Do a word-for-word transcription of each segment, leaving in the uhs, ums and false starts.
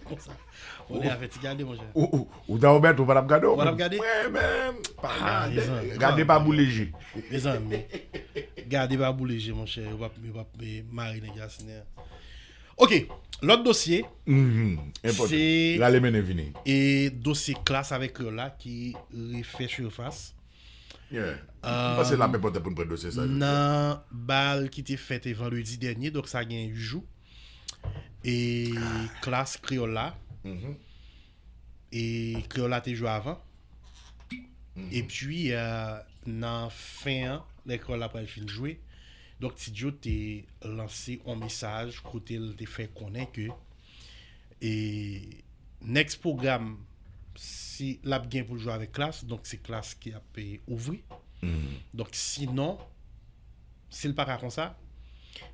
Konsa. Ou lè avèti gade, monchè. Ou, ou, ou ta Roberto, ou pa t ap gade w? Ou pa t ap gade? Mwen menm, pa gade. Gade pa boule je. Mezanmi. Gade pa boule je, monchè. Yo p ap, yo p ap mare nèg Racine. Ok, lòt dosye, se rale mennen vini. E dosye Klass avèk Kreyòl la ki refè sirfas. Yeah. M panse l ap enpòtan pou n pran dosye sa jodi a. Nan bal ki te fèt vandredi dènye, donk sa gen uit jou. E Klass Kreyòl la. E Kreyòl la te jwe avan. Epi, euh, nan fen an, lè Kreyòl la pral fin jwe, donk Ti Djo te lanse yon mesaj kote l te fè konnen ke e next pwogram, si l ap gen pou l jwe avèk Klass, donk se Klass ki ap e, ouvri. Donk sinon, si l pa ka konsa,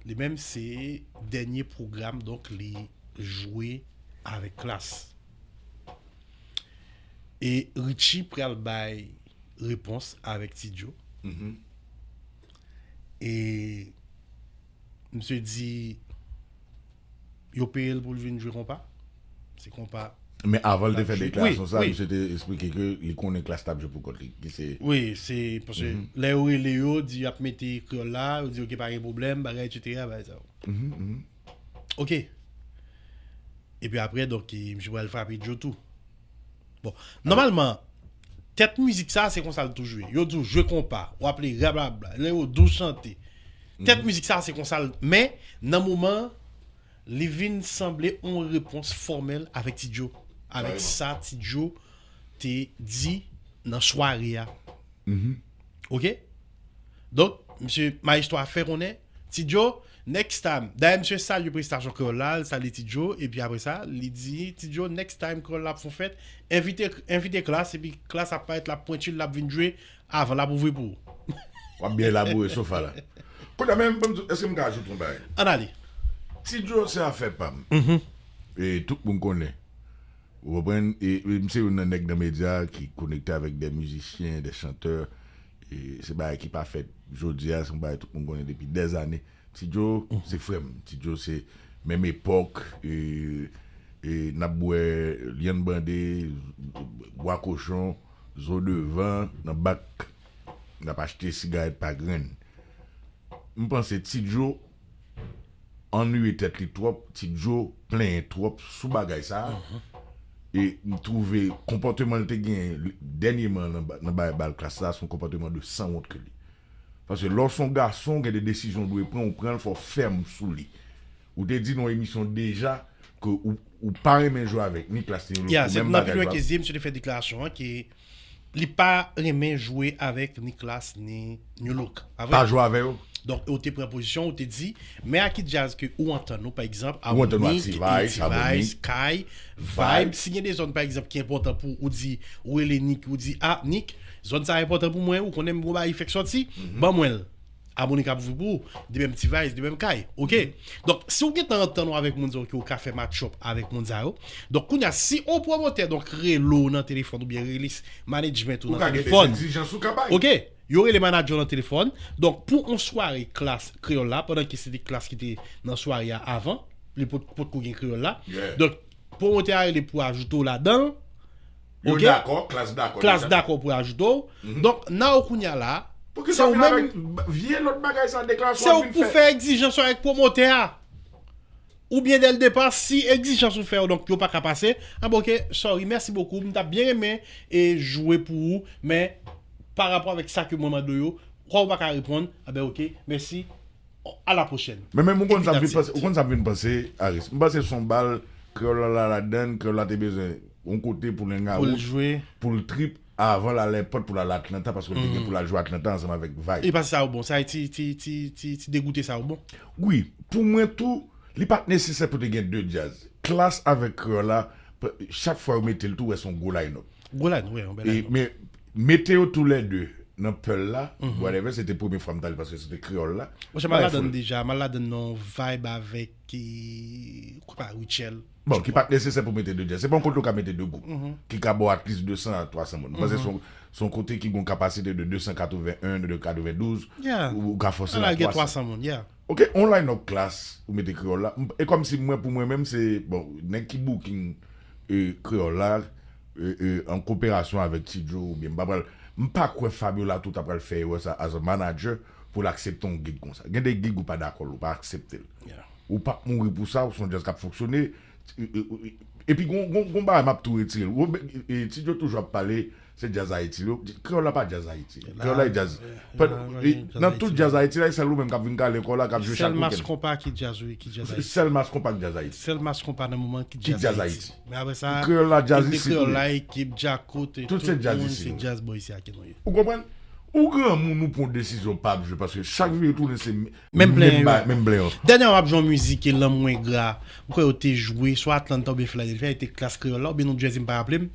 li menm se dènye pwogram, donk li jwe avèk Klass. E Richie pral bay repons avèk Ti Djo. E misye di yo peye l pou l vin jwe konpa. Se konpa. Men avan l te fè deklarasyon sa, misye te eksplike ke li konnen Klass t ap jwe pou kont li. Ki se Wi, se paske lè yo rele yo, di y ap mete Kreyòl la, yo di ok, pa gen pwoblèm, bagay, etsetera, bagay sa yo. Ok. Epi apre, donk, e, misye pral frape Djo tou. Bon, nòmalman, tèt mizik sa, se konsa l toujou ye. Yo di w jwe konpa, w ap li rablabla, lè yo di w chante. Tèt mizik sa, se konsa l, men, nan moman, li vin sanble yon repons fòmèl avèk Ti Djo. Avèk sa Ti Djo te di nan sware a. Ok? Donk, misye Maestro a fè konnen, Ti Djo, next time. Dayè, misye salye prestasyon Kreyòl la, l salye Ti Djo, epi apre sa, li di, Ti Djo, next time Kreyòl la ap fè yon fèt, envite, envite Klass, epi Klass ap parèt, l ap pwenti l, l ap vin jwe, avan l ap ouvri pou ou. W ap byen laboure sofa la. Kounye a, men, ban m di w, èske m ka ajoute yon bagay? Ann ale. Ti Djo, se afè pa m. E tout moun konnen. Ou konprann? E, e m se youn nan nèg nan medya ki konekte avèk de mizisyen, de chantè. E se bagay ki pa fèt jodi a, se yon bagay tout moun konnen depi dèzane. Ti Djo, se frè m. Ti Djo, se menm epòk, e, e n ap bwè lyann bande, bwa kochon, zo devan, nan bak. N ap achte sigarèt pa grenn. M panse Ti Djo annuiye tèt li twòp, Ti Djo plenyen twòp sou bagay sa a. E m twouve konpòteman l te genyen dènyèman nan ba-, nan ba-, bal Klass la, se yon konpòteman de sanwont ke li. Paske lè w se yon gason, gen de desizyon w dwe pran, ou pran l, fò w fèm sou li. Ou te di nan yon emisyon deja ke ou, ou pa renmen jwe avèk ni Klass ni New Look, yeah, pou se menm nan bagay videyo yo ap Kezye, misye te fè deklarasyon an ke li pa renmen jwe avèk ni Klass ni New Look. Pa vre? Pa jwe avè yo. Donk, ou te pran pozisyon, ou te di, men a ki djaz ke ou antann ou, pa egzanp, Ou antann ou ak Harmonik, T-Vice, T-Vice, Harmonik, Kay, Vibe. Vibe. Si gen de zòn, pa egzanp, ki enpòtan pou ou, ou di, ou rele Nick, ou di, ah, Nick, zòn sa enpòtan pou mwen, ou konnen m gon bagay fèk sòti, ban mwen l. Harmonik ap ouvri pou ou, de menm T-Vice, de menm Kay, ok? Donk, si ou gentan antann ou avèk moun sa yo, ke ou ka fè match up avèk moun sa yo. Donk, kounye a, si on pwomotè, donk, rele w nan telefòn oubyen rele s-, management ou nan telefòn. Ou ka gen de egzijans ou ka bay. Ok, yo rele manadjè w nan telefòn. Donk, pou on sware Klass Kreyòl la, pandan ke se te Klass ki te nan sware a avan, li pot, potko gen Kreyòl la. Yeah. Donk, pwomotè a rele pou ajoute w ladan l. Yo dakò, Klass dakò deja. Klass dakò pou ajoute w. Donk, nan ou kounye a la, Poukisa w vin avèk vye lòt bagay sa, deklarasyon w ap vin fè? Se ou pou fè egzijans ou avèk pwomotè a. Oubyen dè l depa, si egzijans ou fè yo, donk yo pa ka pase, anben ok, sorry, mèsi bokou, m t ap byen renmen e jwe pou ou, men pa rapò avèk sa ke mwen mande w yo, kwa ou pa ka reponn, anben ok, mèsi, à la prochaine. Men menm ou konn sa m vin panse, ou konn sa m vin panse, Aris. M panse se yon bal, Kreyòl la la ladann, Kreyòl la te bezwen yon kote pou l hangout, pou l trip, avan l al èpòt pou l al Atlanta, paske l te gen pou l al jwe Atlanta ansanm avèk Vibe. E pase sa yo bon, sa ti, ti, ti, ti, ti degoute sa yo bon. Wi, pou mwen tou, li pa t nesesè pou te gen de djaz. Klass avèk Kreyòl la, p-, chak fwa yo mete l tou, w wè se yon gwo line-up. Gwo line, wi, yon bèl line-up. Men, mete yo toulède nan Pearl la, whatever, se te premye fwa m t ale paske se te Kreyòl la. Monchè, m al ladann deja, m al ladann nan Vibe avèk, e, kwa pa, Rutshelle. Bon, ki pa t nesesè pou mete de djaz. Se pa yon kote ou ka mete de gwoup. Ki ka ba w at least de san a twa san moun. M panse se yon, se yon kote ki gen yon kapasite de de san katreven en, de katreven douz, ou, ou ka fòse l a twa san. Ala gen twa san moun, yeah. Ok, on line up Klass, ou mete kreyòl la. M- E kòmsi mwen, pou mwen menm, se, bon, nèg ki booking e, kreyòl la, e, e, an koperasyon avèk Ti Joe, oubyen m pa pral, m pa kwè Fabiola tou ta pral fè erè sa as a manager pou l aksepte yon gig konsa. Gen de gig ou pa dakò, ou pa aksepte l. Ou p ap mouri pou sa, ou se yon djaz k ap fonksyone. E, e, e, epi gon, gon, gon bagay m ap tou retire l. Ti Joe toujou ap pale, se djaz Ayiti li. Kreyòl la pa djaz Ayiti. Kreyòl la e djaz. Nan tout djaz Ayiti la, e sèl ou menm k ap vin kale kò la, k ap jwe chak wikenn. Sèl Mass Konpa ki djaz, wi, ki djaz Ayiti. Sèl Mass Konpa k djaz Ayiti. Sèl Mass Konpa nan moman ki djaz Ayiti. Men apre sa, kreyòl la, djaz isit li ye. Kreyòl la, ekip, Djakout, tout se djaz isit li ye. Se djaz bò isi a ke nou ye. Ou konprann? Ou granmoun, ou pran desizyon pa ap jwe, paske chak vire tounen se menm plen an. Menm plen an. Dènyèman, m ap jwe yon mizik ke lanmou engra. M kwè yo te jwe, swa Atlanta oubyen Philadelphia, e te Klass Kreyòl la, oubyen New Jersey, m pa raple m.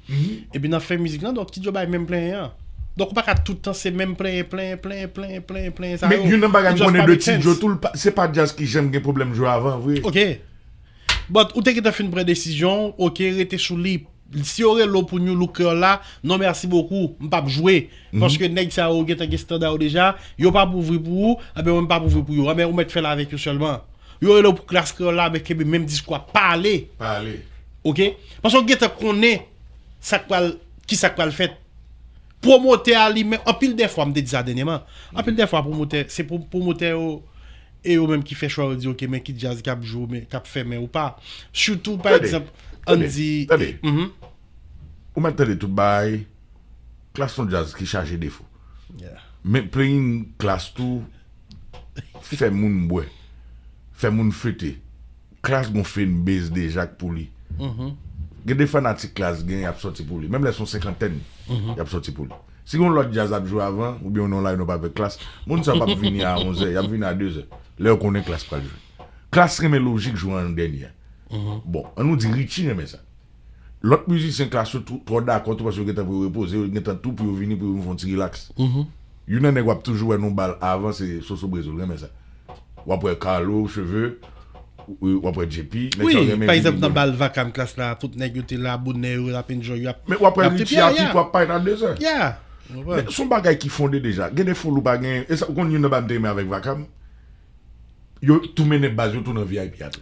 Epi nan fen mizik lan, donk, Ti Joe bay menm plen an. Donk, ou pa ka tout tan se menm plen, plen, plen, plen, plen, plen sa yo. Men youn nan bagay m konnen de Ti Joe tou, se pa djaz ki janm gen pwoblèm jwe avan, vre. Ok. But, ou te gentan fin pran desizyon, ok, rete sou li. Si yo rele w pou New Look Kreyòl la, non, mèsi bokou, m p ap jwe. Paske nèg sa yo gentan gen estanda yo deja, yo p ap ouvri pou ou, anben mwen m p ap ouvri pou yo. Anben ou mèt fè l avèk yo sèlman. Yo rele w pou Klass Kreyòl la, men kenbe menm diskou a, pale. Pale. Ok? Paske w gentan konnen sa k pral, ki sa k pral fèt. Pwomotè a li menm, anpil dèfwa, m te di sa dènyèman, anpil dèfwa pwomotè, se pwomotè yo, e yo menm ki fè chwa, yo di, ok, men ki djaz k ap jwe, men k ap fèmen ou pa. Sitou, pa egzanp, ann di. Tande, tande. Ou mèt tande tout bagay. Klass se yon djaz ki chaje defo. Men playing Klass tou fè moun bwè, fè moun fete. Klass gon fanbase deja k pou li. Gen de fanatik Klass gen, y ap sòti pou li. Menm lè se yon senkantèn, y ap sòti pou li. Si gen yon lòt djaz ap jwe avan, oubyen yon line-up avèk Klass, moun sa p ap vini a onzè, y ap vini a dezè. Lè yo konnen Klass pral jwe. Klass renmen lojik jwe an dènye a. Bon, ann nou di Richie renmen sa. Lòt mizisyen Klass yo tou twò dakò tou, paske yo gentan pou yo repoze, yo gentan tou pou yo vini pou yo vin fè yon ti rilaks. Youn nan nèg w ap toujou wè nan bal avan se Soso Brezo, l renmen sa. W ap wè Carlo, Cheve, w ap wè J P, nèg sa yo renmen vini. Wi, pa egzanp, nan bal vakam Klass la, tout nèg yo te la, bonè, yo t ap enjoy, y ap, men w ap wè Richie a pito ap parèt a dezè. Men se yon bagay ki fonde deja. Gen de foul ou pa gen, e sa, ou konn youn nan bagay m te renmen avèk vakam? Yo tou mennen baz yo tou nan V I P a tou.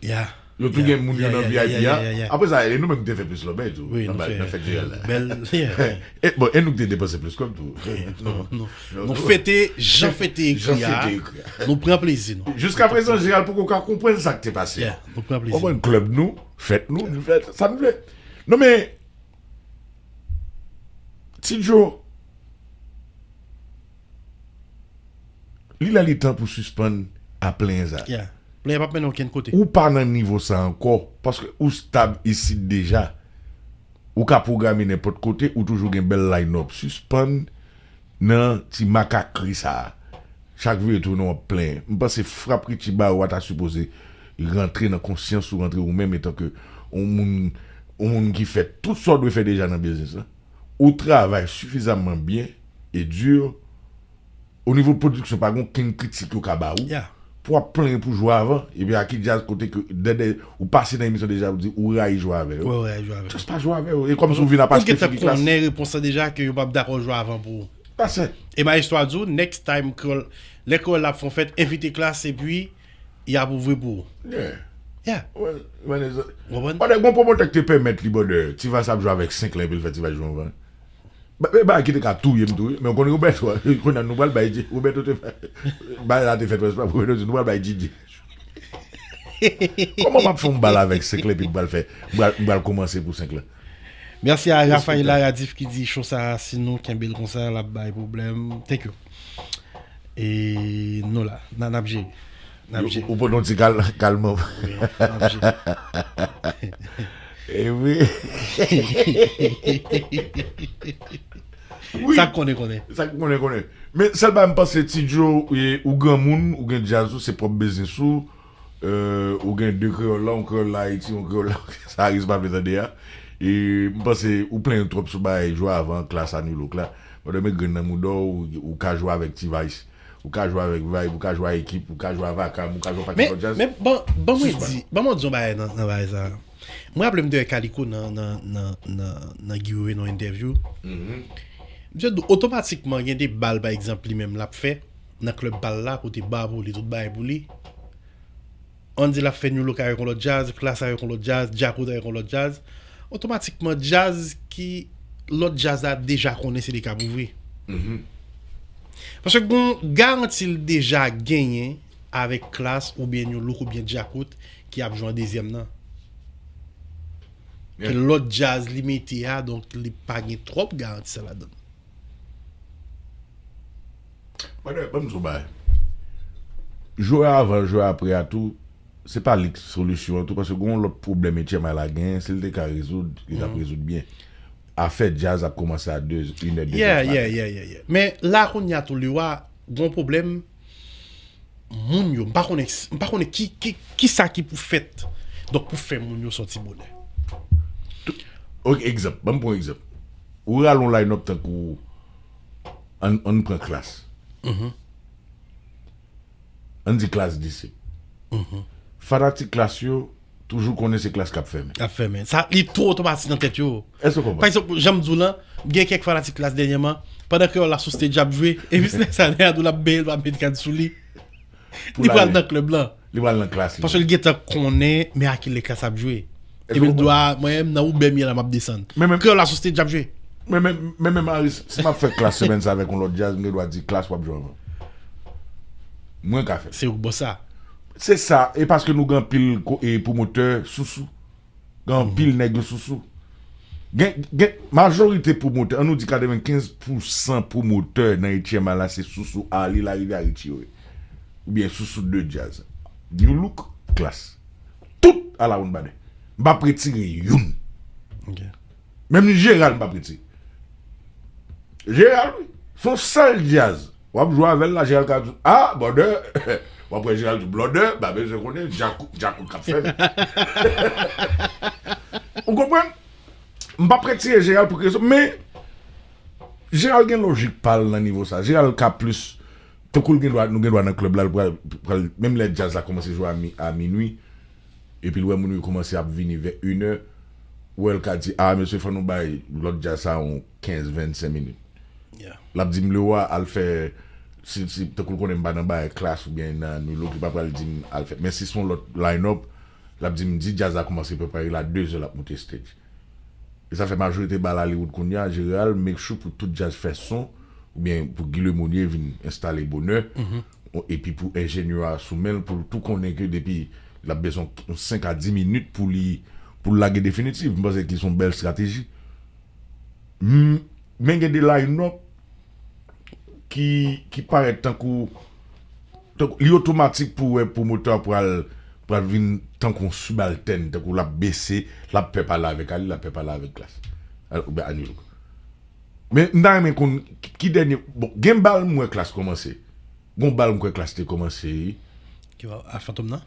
Yo tou gen moun yo nan V I P a. Apre sa, e nou menm ki te fè plis lòbèy tou nan fèt Jeyèl la. Bon, e nou ki te depanse plis kòb tou. Nou fete jan fete ekri a. Nou pran plezi nou. Jiskaprezan, Jeyèl poko ka konprann sa k te pase. Konprann klèb nou, fèt nou, nou fè sa nou vle. Non men, Ti Joe, li lè li tan pou sispann ap plenyen sa. Plenyen p ap mennen okenn kote. Ou pa nan nivo sa ankò, paske ou stab isit deja. Ou ka pwograme nenpòt kote, ou toujou gen bèl line-up. Sispann nan ti makakri sa a. Chak vire tounen w ap plenyen. M panse frap Richie ba ou a ta sipoze rantre nan konsyans ou, rantre ou menm etanke yon moun, yon moun ki fè tout sa w dwe fè deja nan biznis lan. Ou travay sifizamman byen e di, o nivo pwodiksyon, pa gen okenn kritik yo ka ba ou. Pou w ap plenyen pou jwe avan, epi a ki djaz kote ke dèdè ou pase nan emisyon deja, ou di ou rayi jwe avè yo. Just pa jwe avè yo. E kòmsi ou vin ap achte figi Klass. Ou gentan konnen repons lan deja ke yo p ap dakò jwe avan pou ou. E Maestro a di w, next time, kreyòl, lè kreyòl la ap fè yon fèt, envite Klass epi y ap ouvri pou ou. Yeah. Ou konprann? Pandan gon pwomotè ki te pèmèt li, brother, T-Vice ap jwe avèk senk lan epi l fè T-Vice jwe anvan. Ba- e bagay ki te ka touye m tou, wi. Men w konn Roberto, kounye a nou pral bay J-, Roberto te fè, bagay la te fèt prèske pa Roberto, nou pral bay J J. Kòman m ap fè yon bal avèk senk lan epi m pral fè, m pral, m pral kòmanse pou senk lan? Mèsi a Rafaela Radif ki di show sa a, si nou kenbe l konsa, l ap bay pwoblèm. Thank you. E nou la, n a, n ap jere. N ap jere. Ou pote yon ti kal-, kalman. Wi, n ap jere. E wi. Wi. Sa k konnen, konnen. Sa k konnen, konnen. Men sèl bagay m panse, Ti Joe, e, ou granmoun, ou gen djaz ou, se pwòp biznis ou. Euh, ou gen de kreyòl la, yon kreyòl la Ayiti, yon kreyòl la, sa Aris pa vle tande a. E m panse ou plenyen twòp sou bagay jwe avan Klass a New Look la. Pandan men grenn nan mouda w, ou, ou ka jwe avèk T-Vice, ou ka jwe avèk Vibe, ou ka jwe a Ekip, ou ka jwe a Vakam, ou ka jwe a pakèt lòt djaz. Men, men, ban, ban mwen di, ban mwen di yon bagay nan, nan bagay sa. Mwen raple m te wè Kaliko nan, nan, nan, nan, nan Guy Wewe nan yon entèvyou. Misye di w otomatikman gen de bal, pa egzanp, li menm l ap fè nan klèb pa l la, kote ba pou li, tout bagay pou li. Andy l ap fè New Look avèk yon lòt djaz, Klass avèk yon lòt djaz, Djakout avèk yon lòt djaz, otomatikman djaz ki lòt djaz la deja konnen se li k ap ouvri. Paske gon garanti l deja genyen avèk Klass oubyen New Look oubyen Djakout ki ap jwe an dezyèm nan. Ke lòt djaz li mete a, donk li pa gen twòp garanti sa ladan. Mwen, ban m di w bagay. Jwe avan, jwe apre a tou, se pa li k solisyon an tou, paske gon lòt pwoblèm H M I la genyen, si l te ka rezoud, li t ap rezoud byen. Afè djaz ap kòmanse a de, inè, de Yeah, yeah, yeah, yeah, yeah. Men la kounye a tou, Lewa, gon pwoblèm, moun yo, m pa konnen, m pa konnen ki, ki, ki sa ki pou fèt. Donk, pou fè moun yo sòti bonè. Ok, egzanp, ban m pran egzanp. Ou rale yon line-up tankou, ann, ann pran Klass. Ann di Klass disip. Fanatik Klass yo toujou konnen se Klass k ap fèmen. K ap fèmen. Sa, li twò otomatik nan tèt yo. Èske w konprann? Pa egzanp, jan m di w lan, gen kèk fanatik Klass dènyèman, pandan Kreyòl la sou stage ap jwe, epi si nèg sa nèg a di w l ap benyen, l pa met gad sou li. Li pral nan klèb lan. Li pral nan Klass li. Paske li gentan konnen, men a kilè Klass ap jwe. Epi l di w, a, mwen menm nan Uber m ye la, m ap desann. Kreyòl la sou stage ap jwe. Men, men, men, men Maris, si m ap fè Klass semèn sa avèk yon lòt djaz, m gen dwa di Klass w ap jwe avan. Mwen ka fè. Se ou k bòs sa. Se sa, e paske nou gen anpil ko- e pwomotè sousou. Gen anpil nèg yo sousou. Gen, gen, majorite pwomotè, ann nou di katrevenkenz pousan pwomotè nan H M I la se sousou Arly Larivière Richie yo ye. Oubyen sousou de djaz. New Look, Klass. Tout a la woun badè. M p ap retire youn. Menm Jeral m p ap retire. Jeral, wi. Se yon sèl djaz. W ap jwe avè l la, Jeral ka di, a, bòdè. W ap wè Jeral di, blòdè, m pa bezwen konnen, Djakout, Djakout k ap fè l. Ou konprann? M p ap retire Jeral pou ki rezon, men Jeral gen lojik pa l nan nivo sa. Jeral ka plis, tankou l gen dwa, nou gen dwa nan klèb la, l pral, pral, menm lè djaz la kòmanse jwe a mi, a minui, epi l wè moun yo kòmanse ap vini vè inè, ou wè l ka di, a, mesye, fò nou bay lòt djaz sa yon kenz, vennsenk minit. L ap di m, Lewa, al fè, si, si, tankou l konnen m pa nan bagay Klass oubyen nan New Look, li pa pral di m al fè. Men si se yon lòt line-up, l ap di m, di djaz la kòmanse prepare l a dezè l ap moute stage. E sa fè majorite bal Hollywood kounye a, Jeral make sure pou tout djaz fè son, oubyen pou Guy Lemonnier vin enstale bonè, epi pou enjenyè a sou men l, pou l tou konnen ke depi l ap bezwen yon senk a dis minit pou li, pou l lage definitif. M panse ki se yon bèl estrateji. M, men gen de line-up ki, ki parèt tankou, tankou, li otomatik pou wè pwomotè a pral, pral vin tankou yon sibaltèn, tankou l ap bese, l ap pè pale avèk Arly, l ap pè pale avèk Klass. Al-, oubyen a New Look. Men m ta renmen konn ki, ki dènye, bon, gen bal m wè Klass kòmanse. Gon bal m kwè Klass te kòmanse. Ki a Fantom nan?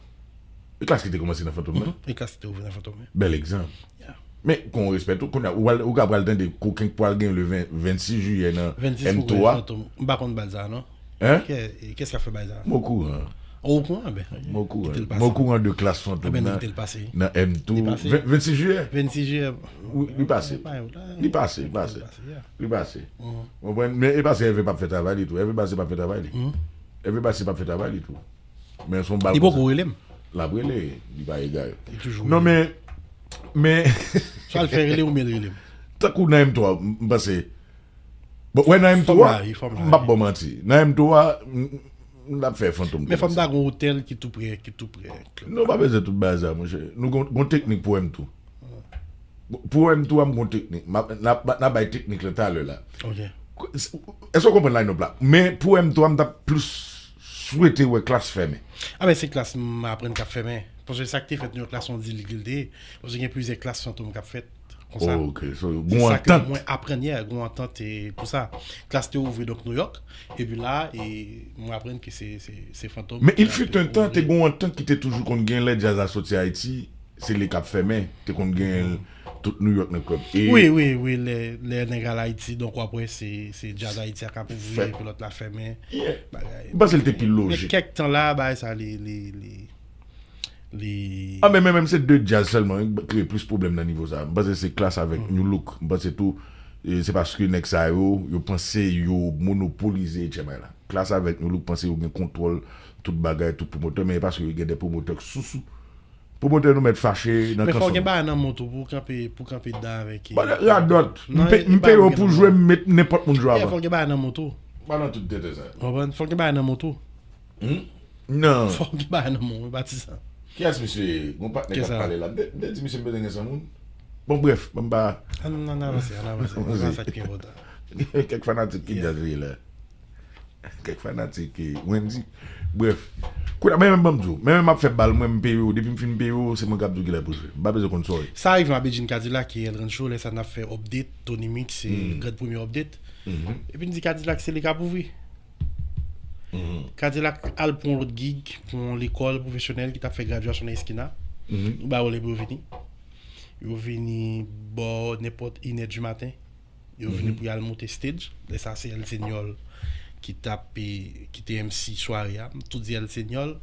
E Klass ki te kòmanse nan Fantom nan? E Klass ki te ouvri nan Fantom, wi. Bèl egzanp. Men, kon respè tou, kounye a, ou, ou ka pral tande kokenn k pral gen le ven, vennsis jiyè nan M to a. M pa konn bal sa, non. Hein? Kè, kès k ap fè bal sa? M okouran. Ou okouran? Ben, m okouran. M okouran de Klass Fantom nan, nan M to. Vennsis jiyè? Vennsis jiyè. Li pase. Li pase, li pase. Li pase. Ou konprann? Men e pa se Hervé p ap fè travay li tou. Hervé Bassé p ap fè travay li. Hervé Bassé p ap fè travay li tou. Men se yon bal. Li poko rele m. L ap rele, li pa egare. Li toujou rele. Non, men, men. Swa l fè rele ou men l rele m. Tankou nan M to a, m panse. Bon, wè, nan M to a, m p ap ba w manti. Nan M to a, m, m, m t ap fè Fantom. Men fò m ta gon otèl ki tou pre, ki tou pre klèb. Non, pa bezwen tout bagay sa, monchè. Nou gon, gon teknik pou M to. Pou M to a, m gon teknik. N a, n a bay teknik la talè la. Ok. Èske w konprann line-up la? Men pou M to a, m t ap plis swete wè Klass fèmen. A, men se Klass m aprann k ap fèmen. Paske sa k te fèt New York la, se yon dil ke l te ye. Paske gen plizyè Klass Fantom k ap fèt konsa. Ok, so, gon antant. Se sa ke mwen aprann yè, gon antant, e, pou sa. Klass te ouvri, donk, New York. Epi la, e, mwen aprann ke se, se, se Fantom. Men il fut un temps, te gon antant ki te toujou konn gen lè djaz la soti Ayiti. Se li k ap fèmen, te konn gen tout New York nan klèb. E wi, wi, wi, lè, lè nèg al Ayiti, donk w ap wè se, se djaz Ayiti a k ap ouvri, epi lòt la fèmen. Yeah. Bagay. M panse l te pi lojik. Men kèk tan la, bagay sa, li, li, li, li. A, men, men, menm se de djaz sèlman, wi, k kreye plis pwoblèm nan nivo sa. M panse se Klass avèk New Look. M panse tou, e, se paske nèg sa yo, yo panse yo monopolize H M I la. Klass avèk New Look panse yo gen kontwòl tout bagay, tout pwomotè, men e paske yo gen de pwomotè k sousou. Pwomotè nou mèt fache nan kanson. Men fò w gen bagay nan men w tou pou w kanpe, pou w kanpe dedan avèk. Radòt. M peye w pou jwe, m met nenpòt moun jwe avan. Fò w gen bagay nan men w tou. Pa nan tout tenten sa. Konprann? Fò w gen bagay nan men w tou. Hmm? Non. Fò w gen bagay nan men w, pati sa. Kiyès misye ye? Gon patnè k ap pale la. M te, m te di misye m bezwen gen san moun. Bon, brèf, ban m pa. Ann, ann avanse, ann avanse. Se pa sa ki pi enpòtan. Kèk fanatik ki djaz veye la. Kèk fanatik, eh, Wendy. Brèf. Kounye a, men menm ban m di w. Men menm ap fè bal, mwen m peye w. Depi m fin peye w, se mwen k ap di w kilè pou jwe. M pa bezwen konn sa w ye. Sa rive m a Bedjine Cadillac e Eldrenn Show, lè sa n ap fè update, Tony Mix, se grand premye update. Epi n di Cadillac se li k ap ouvri. Cadillac al pou yon lòt gig, pou yon lekòl pwofesyonèl ki t ap fè gradyasyon nan Eskina. Nou ba yo lè pou yo vini. Yo vini bò nenpòt inè di maten. Yo vini pou y al monte stage. Lè sa se El Señor ki t ap, eh, ki te M C sware a. M tou di El Señor,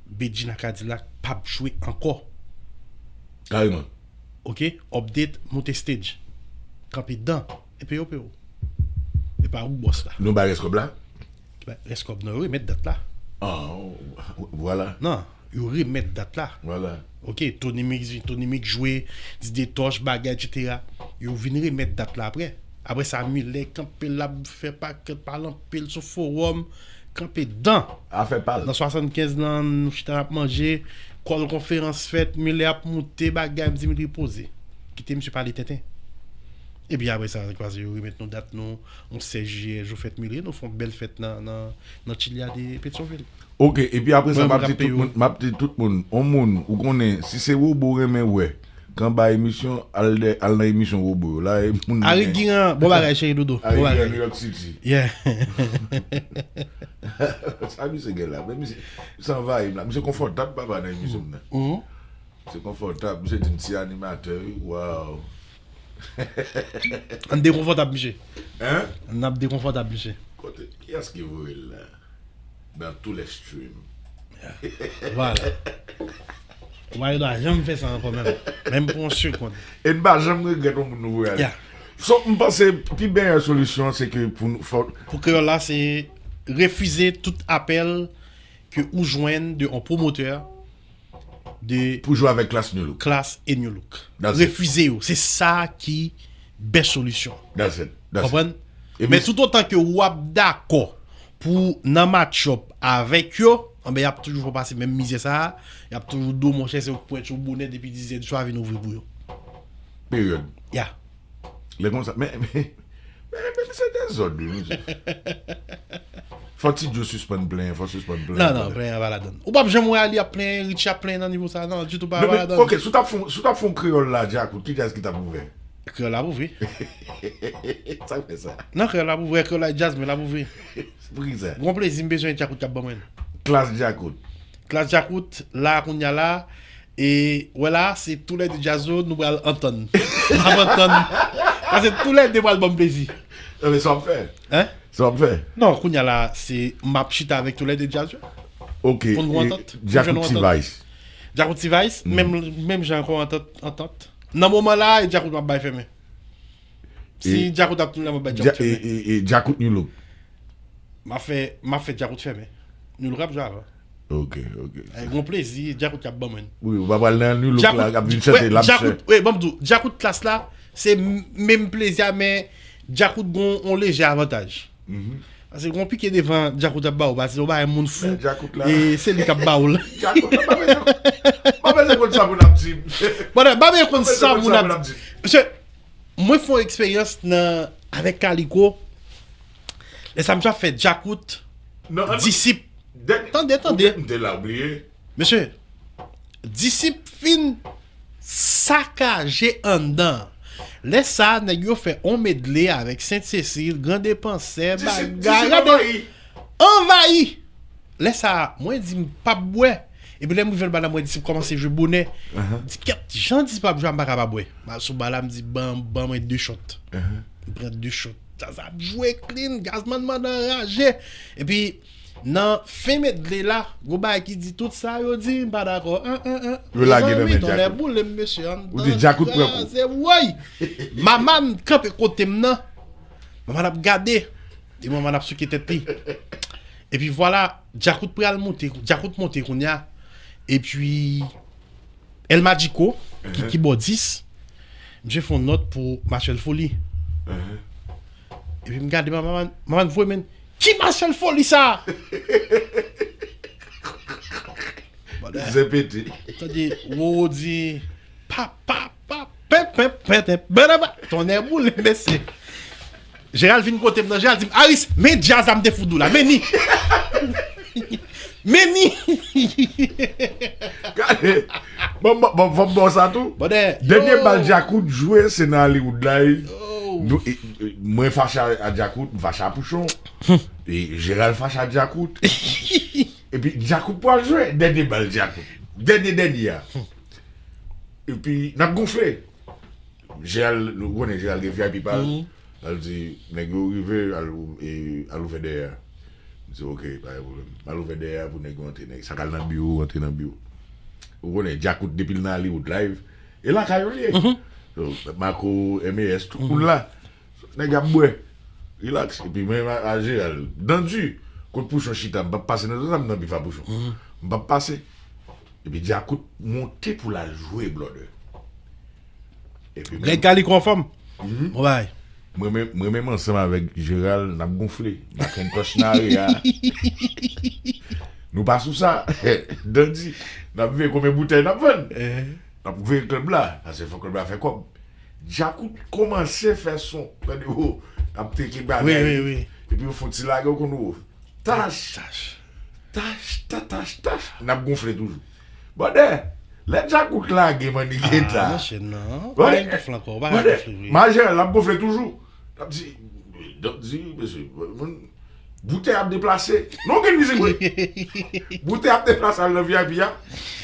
Bedjine ak Cadillac p ap jwe ankò. Kareman. Ok, update, monte stage. Kanpe dan, epi yo peye w. E pa ou bòs la. Nou bay rès kòb la? Rès kòb nan, yo remèt dat la. Ah, vwala. Non, yo remèt dat la. Vwala. Ok, Tony Mix vin, Tony Mix jwe, Didier Tosh, bagay, et cetera. Yo vin remèt dat la apre. Apre sa, Milè kanpe l ap fè pakèt pale anpil sou fowòm, kanpe dan. Afè pa l. Nan swasannkenz lan, nou chita n ap manje, kòl konferans fèt, Milè ap moute bagay, m di Milè poze. Kite misye pale tenten. Epi apre sa, kwase yo remèt nou dat nou, yon sèz jiyè, jou fèt Milè, nou fè yon bèl fèt nan, nan, nan Chiliade Petyonvil. Ok, epi apre sa, m ap di tout moun, m ap di tout moun, on moun, ou konnen, si se wobo ou renmen wè, k anba emisyon, al dè, al nan emisyon wobo yo. La, e moun Ari Giran, bon bagay, cheri doudou. Bon bagay. New York City. Yeah. Sa misye gen la? Men misye, misye anvayi m la. Misye konfòtab, papa, nan emisyon m nan. Misye konfòtab. Misye di m ti animatè, wi. Waw. Ann dekonfòtab, misye. Hein? Ann ap dekonfòtab, misye. Kote, kiyès ki voye l la? Dans tous les streams. Vwala. Ou pa gen dwa janm fè sa ankò menm. Menm pou yon segonn. E n pa janm regrèt yon moun nou voye ale. Yeah. So, m panse pi meyè solisyon se ke pou nou fò. Pou kreyòl la, se refize tout apèl ke ou jwenn de yon pwomotè de Pou jwe avèk Klass New Look. Klass e New Look. That's it. Refize yo. Se sa ki bèst solisyon. That's it. That's it. Konprann? Men toutotan ke w ap dakò pou nan match up avèk yo, anben, y ap toujou fè w pase menm mizè sa a. Y ap toujou di w, monchè, se ou k pwent yo bonè depi diz è di swa vin ouvri pou yo. Peryòd. Ya. Lè konsa, men, men, men, men se dezòd, wi, mesye. Fò Ti Djo sispann plenyen, fò sispann plenyen. Non, non, plenyen pa ladann. Ou p ap janm wè Arly ap plenyen, Richie ap plenyen nan nivo sa, non, ditou pa, pa ladann. Ok, si w t ap fè, si w t ap fè yon kreyòl la, Djakout, ki djaz ki t ap ouvè? Kreyòl la ap ouvri. Sa k fè sa? Non, kreyòl la ap ouvri, kreyòl la djaz, men l ap ouvri. Pou ki sa? Gon plezi m bezwen Djakout k ap ban mwen. Klass Djakout. Klass Djakout, la, kounye a la, e, wè la, se toulède djaz yo, nou pral antann. N ap antann. Paske toulède pral ban m plezi. Non, men sa w ap fè? Hein? Sa w ap fè? Non, kounye a la, se m ap chita avèk toulède djaz yo. Ok, pou n gon antant. Djakout T-Vice. Djakout T-Vice, menm, menm jan ankò antant, antant. Nan moman la, e Djakout m ap bay fèmen. Si Djakout ap tounen, m ap bay Djakout fèmen. E, e, e Djakout New Look. M ap fè, m ap fè Djakout fèmen. New Look ap jwe avan. Ok, ok. E gon plezi, Djakout k ap ban mwen. Wi, ou pa pral nan New Look la, k ap vin chante, l ap chante. Wi, ban m di w, Djakout Klass la, se m-, menm plezi a, men Djakout gon yon lejè avantaj. Paske gon pike devan Djakout ap ba w, paske w ba yon moun fou, e se li k ap ba w l. Djakout la, pa bezwen, pa bezwen konn sa moun ap di. Bon, pa bezwen konn sa moun ap di. Mesye, mwen fè yon eksperyans nan, avèk Kaliko. Lè sa m t ap fè Djakout, Disip. Tande, tande. M te la, ou bliye. Mesye, Disip fin sakaje anndan. Lè sa, nèg yo fè on medley avèk Sent Sesil, Gran Depansè, bagay. Disip anvayi. Anvayi! Lè sa, mwen di m p ap bwè. Epi lè m rive nan bal la, mwen Disip kòmanse jwe bonè. Di kèt, jan Disip ap jwe a, m pa ka pa bwè. M al sou bal la, m di, ban, ban mwen de shot. M pran de shot. Sa, sa ap jwe clean, Gazman mande anraje. Epi, nan fen medley la, gon bagay ki di tout sa yo di, m pa dakò. An, an, an. Yo lage nan men Djakout. Mezanmi, tonnè boule m, mesye, anndan kraze, woy! Maman kanpe kote m nan. Maman ap gade. E manman ap souke tèt li. Epi vwala, Djakout pral monte, Djakout monte kounye a. Epi El Magico, ki kibòdis, misye fè yon nòt pou Marcel Folly. Epi m gade manman, manman voye men, ki Marcel Folly sa? Zè pete. Tande, Roro di, pa, pa, pa, pen, pen, pen, pen, pen, pen, tonnè boule, mesye. Jeral vin kote m nan, Jeral di m, Aris, men djaz la m te fout ou la, men ni. Men ni. Gade. Bon, bon, bon, fò m ba w sa tou. Bòdè. Dènye bal Djakout jwe, se nan Hollywood Live. Nou, e, e, mwen fache a, a Djakout, m fache a Pouchon. E Jeral fache a Djakout. Epi Djakout pral jwe, dènye bal Djakout. Dènye, dènye a. Epi, n ap gonfle. Jeral, nou konnen Jeral gen V I P pa l. L di, nèg yo rive, al, e, al ouvè dèyè a. M di, ok, pa gen pwoblèm. Al ouvè dèyè a pou nèg yo antre. Nèg sa k al nan biwo, antre nan biwo. Ou konnen, Djakout depi l nan Hollywood Live. E lakay yo li ye. So, Marco, M A S, tout moun la. Nèg ap bwè. Rilaks. Epi mwen a, a Jeral. Dan di, kot Pouchon chita, m p ap pase nan zòn sa, m nan bif a Pouchon. M p ap pase. Epi Djakout monte pou l al jwe, blòdè. Epi Greg Calicot anfòm. Bon bagay. Mwen menm, mwen menm ansanm avèk Jeral, n ap gonfle. Macintosh nan area. Nou pa sou sa. Dandi, n ap veye konbyen boutèy n ap vann. N ap veye klèb la. Paske fò klèb la fè kòb. Djakout kòmanse fè son. Tande, oh, n ap teke bagay. Epi yo fon ti lage, ou konn, oh. Tach. Tach. Tach, ta, tach, tach. N ap gonfle toujou. Bòdè, lè Djakout lage mannik eta. Ah, non, non. Pa gen gonfle ankò, pa gen gonfle vre. Majè, l ap gonfle toujou. L ap di, Dandi, mesye, moun, boutèy ap deplase. Non, gen mizik vre. Boutèy ap deplase al nan V I P a.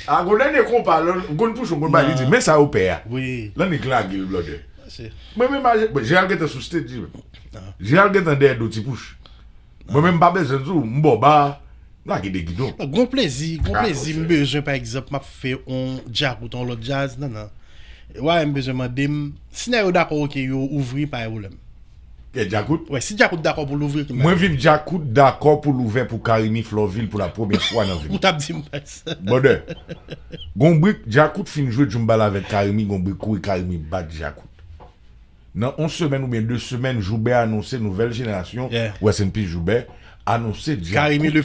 A, gon dènye konpa, gon Pouchon, gon bay, li di, men sa yo pè a. L annik lage l, blòdè. Mwen menm, Jeral gentan sou stage, Jeral gentan dèyè do Ti Pouch. Mwen menm m pa bezwen di w, m ba w ba, m lage de gidon. Gon plezi, gon plezi m bezwen, pa egzanp, m ap fè on Djakout, on lòt djaz, non, non. Wa, m bezwen mande m, si nèg yo dakò, oke, yo ouvri, pa gen pwoblèm. Kè Djakout? Wè, si Djakout dakò pou l ouvri, oke. Mwen viv Djakout dakò pou l ouvè pou Carimi Florvil pou la premyè fwa nan vi m. Ou t ap di m pa sa. Bòdè. Gon brik, Djakout fin jwe djoumbal avèk Carimi, gon brik kouri Carimi bat Djakout. Nan yon semèn oubyen de semèn, Joubert anonse nouvèl jenerasyon, Rest in Peace Joubert, anonse Djakout Carimi le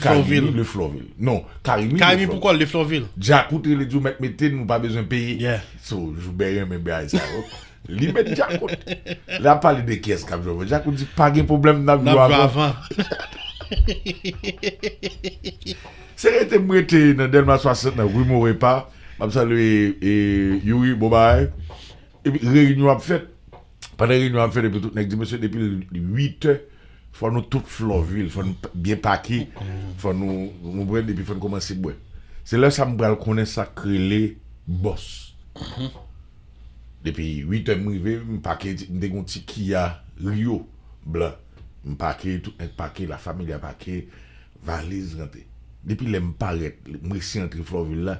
Florvil. Non, Carimi le Florvil. Carimi pou kò l le Florvil. Djakout rele di w mèt mete n, nou pa bezwen peye. So, Joubert renmen bagay sa yo. Li met Djakout. Lè ap pale de kiyès k ap jwe avè Djakout, di pa gen pwoblèm, n ap jwe avan. Se rete m rete nan Dèlma swasant nan Rue Maurepas. M ap salye, e, Youri, bon bagay. Epi reyinyon ap fèt. Pandan reyinyon ap fèt, epi tout nèg di, mesye, depi uit è, fò nou tout Florvil, fò nou byen pake, fò nou, nou bwè, epi fò nou kòmanse bwè. Se lè sa m pral konnen sa k rele bòs. Depi uit è m rive, m pake, m te gon ti Kia Rio blan. M pake, tout nèg pake, la familia pake, valiz rantre. Depi lè m parèt, m resi antre Florvil la,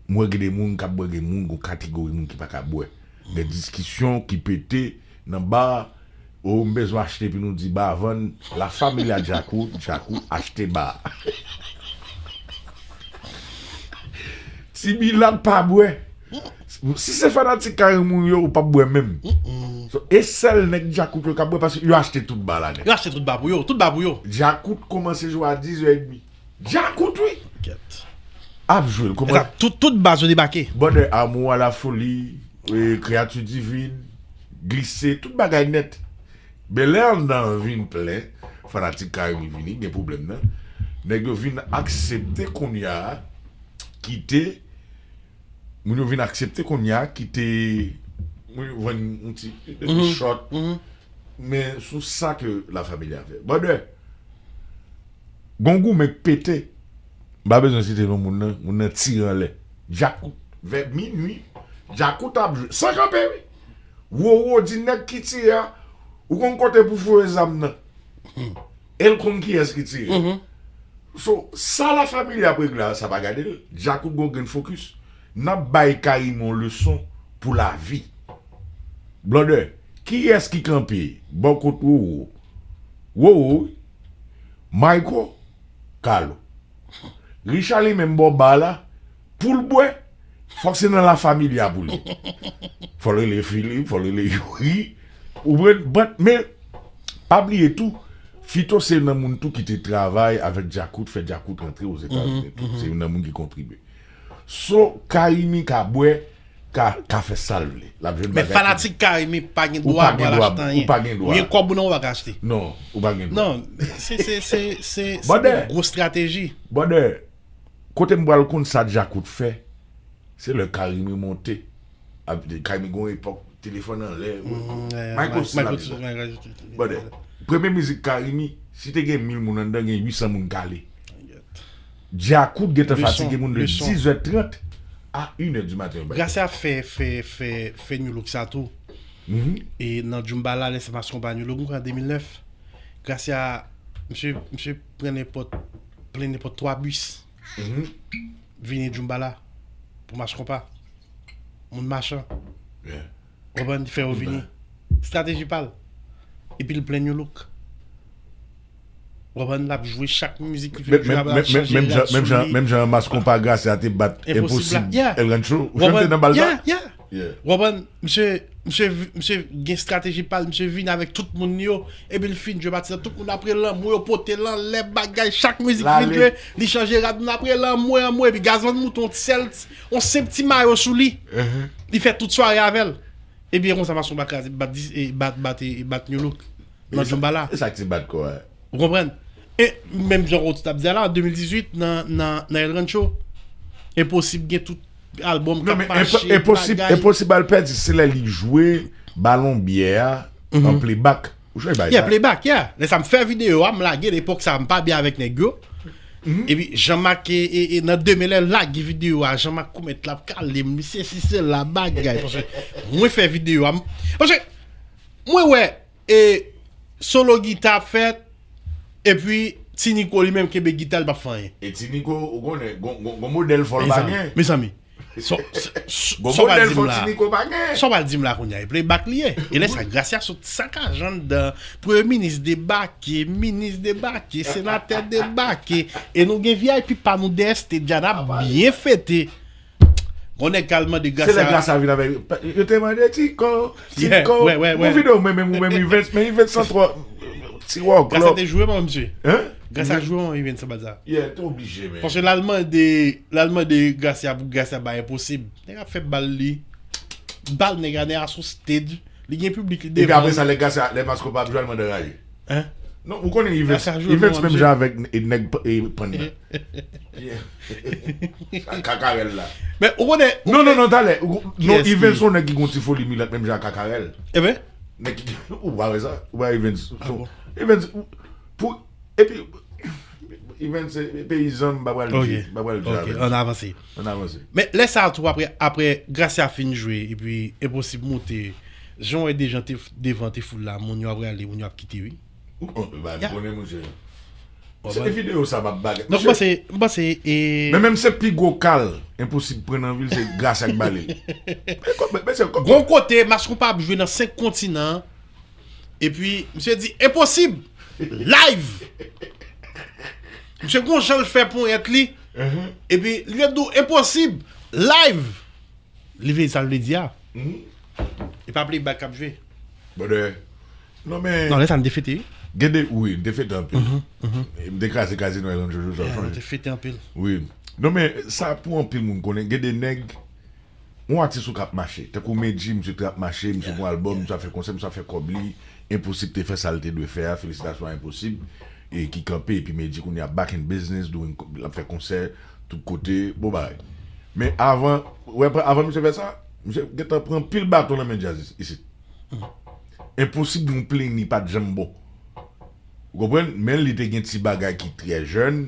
m wè gen de moun k ap bwè, gen moun, gon kategori moun ki pa ka bwè. Gen diskisyon ki pete nan ba a, o, m bezwen achte, epi nou di ba a vann, la familia Djakout, Djakout achte ba a. Ti Bilal pa bwè. Si se fanatik Carimi w ye, ou p ap bwè menm. So, e sèl nèg Djakout yo k ap bwè, paske yo achte tout ba la nèt. Yo achte tout ba pou yo, tout ba pou yo. Djakout kòmanse jwe a diz è edmi. Djakout, wi. Ap jwe l, kòman? Tout, tout baz yo debake. Bòdè, Amour à la folie, e, Créature divine, Glise, tout bagay nèt. Bèlè anndan an vin plen, fanatik Carimi vini, gen pwoblèm nan. Nèg yo vin aksepte kounye a kite, moun yo vin aksepte kounye a kite, moun yo vann yon ti, yon ti short. Men sou sa ke la familia fè. Bòdè, gon goumen k pete. M pa bezwen site non moun nan, moun nan tire anlè. Djakout, vè minui, Djakout ap jwe. San kanpe, wi. Roro di nèg ki tire a, ou konn kote pou foure zam nan. E l konn kiyès ki tire. So, sa la familia ap regle a, sa pa gade l. Djakout gon grenn fokis. N ap bay Carimi yon leson pou lavi. Blòdè, kiyès ki kanpe bò kot Roro? Wowo, wi. Mayko, Kalo. Richard li menm bò ba la, pou l bwè, fòk se nan La Familia pou li. Fò l rele Filip, fò l rele Youri. Ou konprann? But, men, pa bliye tou, Fito se youn nan moun tou ki te travay avèk Djakout, fè Djakout rantre Ozetazini tou. Se youn nan moun ki kontribye. So, Carimi ka bwè, ka, ka fè sa l vle. L ap jwenn bagay. Men fanatik Carimi pa gen dwa pral achte anyen. Ou pa gen dwa. Ou gen kòb ou nan, ou pa ka achte. Non, ou pa gen dwa. Non, se, se, se, se, se yon gwo estrateji. Brother, kote m pral konn sa Djakout fè, se lè Carimi monte. Carimi gon epòk, telefòn anlè. Michael Jackson ap di sa. Brother, premye mizik Carimi, si te gen mil moun anndan, gen uit san moun k ale. Djakout gentan fatige moun de dizè trant a inè di maten. Gracia fè, fè, fè, fè New Look sa tou. E nan Djoumbala, lè se Mass Konpa New Look, m kwè an de mil nèf. Gracia, misye, misye pran nenpòt, plen nenpòt twa bis. Vini Djoumbala pou Mass Konpa. Moun machan. Ou konprann? Li fè yo vini. Estrateji pa l. Epi l plen New Look. Ou konprann? L ap jwe chak mizik li vin jwe, l ap chanje rad sou li. Menm jan Mass Konpa Gracia te bat Enposib El Rancho. Ou konprann? Ou konprann? Misye, misye, misye gen estrateji pa l, misye vin avèk tout moun li yo. Epi l fin jwe pati sa, tout moun ap rele anmwe, yo pote l anlè, bagay, chak mizik fin jwe, li chanje rad, moun ap rele anmwe, anmwe, epi Gazman monte yon sèl, yon senp ti mayo sou li. Li fè tout sware avè l. Epi e konsa Mass Konpa kraze, bat, bat, bat, bat New Look nan Djoumbala. E sa ki te bat kò a. Ou konprann? E menm jan Roti t ap di a la, an de mil dizuit, nan, nan, nan El Rancho, Enposib gen tout albòm k ap mache, bagay. Enposib al pèdi, se lè li jwe Balon Byè a an playback. Ou sonje bagay sa? Yeah, playback, yeah. Lè sa m fè videyo a, m lage l, epòk sa a m pa byen avèk nèg yo. Epi Jean-Marc, e, e, e, nan demen lè l lage videyo a, Jean-Marc Comet l ap kale m, li sesi sela, bagay. Paske mwen fè videyo a, m, paske mwen wè, e, solo gita ap fèt, epi Ti Nico li menm kenbe gita, li p ap fè anyen. E Ti Nico, ou konnen, gon, gon, gon modèl fò l pa gen. Mezanmi, mezanmi. Sa w pral di m la, sa w pral di m la kounye a, e playback li ye. E lè sa, Gracia sot sakaje anndan, premye minis debake, minis debake, senatè debake. E nou gen V I P pa nou dèyè stage a, n ap byen fete. Gon nèg k al mande Gracia. Se lè Gracia vin avèk, yo te mande Tiko, Tiko. Gon videyo mwen menm, ou menm Evens, men Evens san twò, Tiwa Club. Gracia te joure mwen, mesye. Hein? Gracia joure mwen, Evens, sa bat sa. Yeah, te oblije, men. Paske l al mande, l al mande Gracia pou Gracia bay Enposib. Nèg ap fè bal li. Bal nèg a, nèg a sou stage. Li gen piblik li devan. Epi apre sa, lè Gracia, lè Mass Konpa ap jwe, al mande rayi. Hein? Non, ou konnen Evens, Evens menm jan avèk nèg Pann nan. Sa kakarèl la. Men ou konnen. Non, non, non, talè. Non, Evens se yon nèg ki gon ti foli milat menm jan ak kakarèl. Eben. Nèg ki, ou pa wè sa? Ou pa Evens? Evens, pou, epi, Evens se peyizan, m pa pral di, m pa pral di avè l. Ann avanse. Ann avanse. Men lè sa a tou, apre, apre Gracia fin jwe, epi Enposib monte, jan w wè dejan te, devan te foul la, moun yo ap rale, moun yo ap kite, wi. Ou konnen, monchè. Se videyo sa m ap bagay. Donk, m panse, m panse, e, men menm se pi gwo kal Enposib pran nan vi l, se Gracia k bale l. Gon kote, Mass Konpa ap jwe nan senk kontinan, epi misye di, Enposib! Live! Misye gon jan l fè ponyèt li, epi li di w, Enposib! Live! Li vle di sa l vle di a. E pa playback k ap jwe. Brother. Non, men. Non, lè sa n te fete, wi. Gen de, wi, n te fete anpil. E m te kraze kazino El Rancho jou sa, w sonje? Nou te fete anpil. Wi. Non, men, sa pou anpil moun konnen. Gen de nèg, yon atis ou k ap mache. Tankou Medjy, misye t ap mache, misye gon albòm, misye ap fè konsè, misye ap fè kòb li. Enposib te fè sa l te dwe fè a. Felisitasyon a Enposib. E ki kanpe, epi Medjy kounye a back in business, doing, l ap fè konsè tout kote, bon bagay. Men avan, w wè, avan misye fè sa, misye gentan pran pil baton nan men djaz isit. Enposib nou plenn li pa t janm bon. Ou konprann? Men li te gen ti bagay ki trè jèn,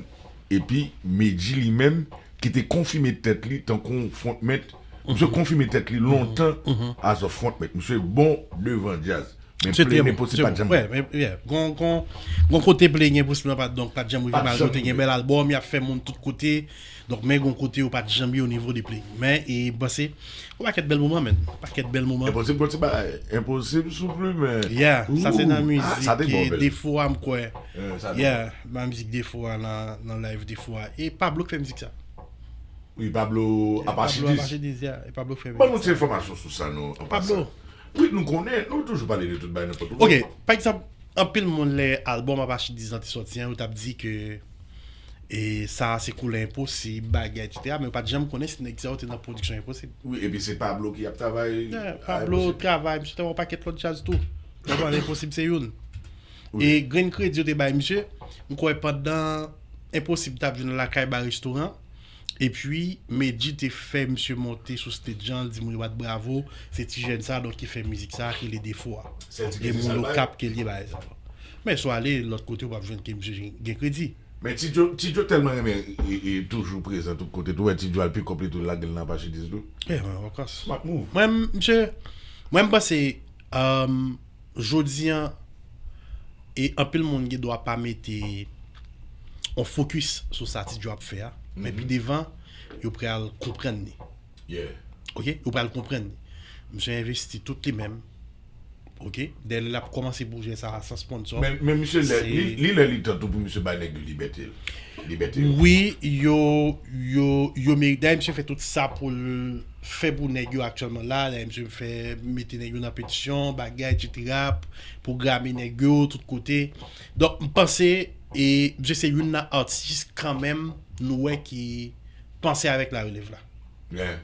epi Medjy li menm, ki te konfime tèt li tankou yon frontman, misye konfime tèt li lontan as a frontman. Misye bon devan djaz. Men Play Enposib pa t janm. Wè, men, yeah. Gon, gon, gon kote Play Enposib lan pa t, donk, pa t janm rive, malgre yo te gen bèl albòm, y ap fè moun tout kote. Donk, men gon kote yo pa t janm ye o nivo de Play. Men, e, m panse, yon pakèt bèl moman, menn. Yon pakèt bèl moman. Enposib, gon ti bagay. Enposib souple, men. Yeah, sa se nan mizik Defo a, m kwè. Yeah, nan mizik Defo a, nan, nan live Defo a. E Pablo k fè mizik sa. Wi, Pablo Apachidis. Pablo Apachidis, yeah. E Pablo k fè mizik sa. Ban nou ti enfòmasyon sou sa, non, an pasan. Wi, nou konnen, nou toujou pale de tout bagay nenpòt kote. Ok, pa egzanp, anpil moun lè albòm Apachidis lan te sòti an, yo t ap di ke e sa a se koulè Enposib, bagay, etsetera. Men yo pa t janm konnen si nèg sa yo te nan pwodiksyon Enposib. Wi, epi se Pablo ki ap travay. Yeah, Pablo travay, misye te yon pakèt lòt djaz tou. Konprann, Enposib se youn. E grenn kredi yo te bay misye, m kwè pandan Enposib t ap jwe nan lakay ba restoran, epi Medjy te fè misye monte sou stage an, l di moun yo bat bravo, se ti jèn sa, donk ki fè mizik sa, ki rele Defo a. E moun Okap ke l ye bagay sa. Men si w ale lòt kote, w p ap jwenn ke misye gen kredi. Men Ti Djo, Ti Djo tèlman renmen e, e, toujou prezan tout kote tou, wè Ti Djo al pikòp li tou, lage l nan Apachidis tou. Yeah, man, of course. Smart move. Mwen, misye, mwen, m panse, um, jodi an, e anpil moun gen dwa pa mete yon fokis sou sa Ti Djo ap fè a, men pi devan, yo pral konprann li. Yeah. Ok, yo pral konprann li. Misye envesti tout li menm. Ok, dèyè l ap kòmanse pwojè sa a san sponsor. Men, men misye, lè, li, li lè li tan tou pou misye bay nèg yo libète l. Libète yo. Wi, yo, yo, yo merite. Dayè, misye fè tout sa pou l fè pou nèg yo aktyèlman la. Dayè, misye fè mete nèg yo nan petisyon, bagay, etsetera, pwograme nèg yo tout kote. Donk, m panse, e, misye se youn nan atis kanmenm, nou wè ki panse avèk larelèv la. Yeah.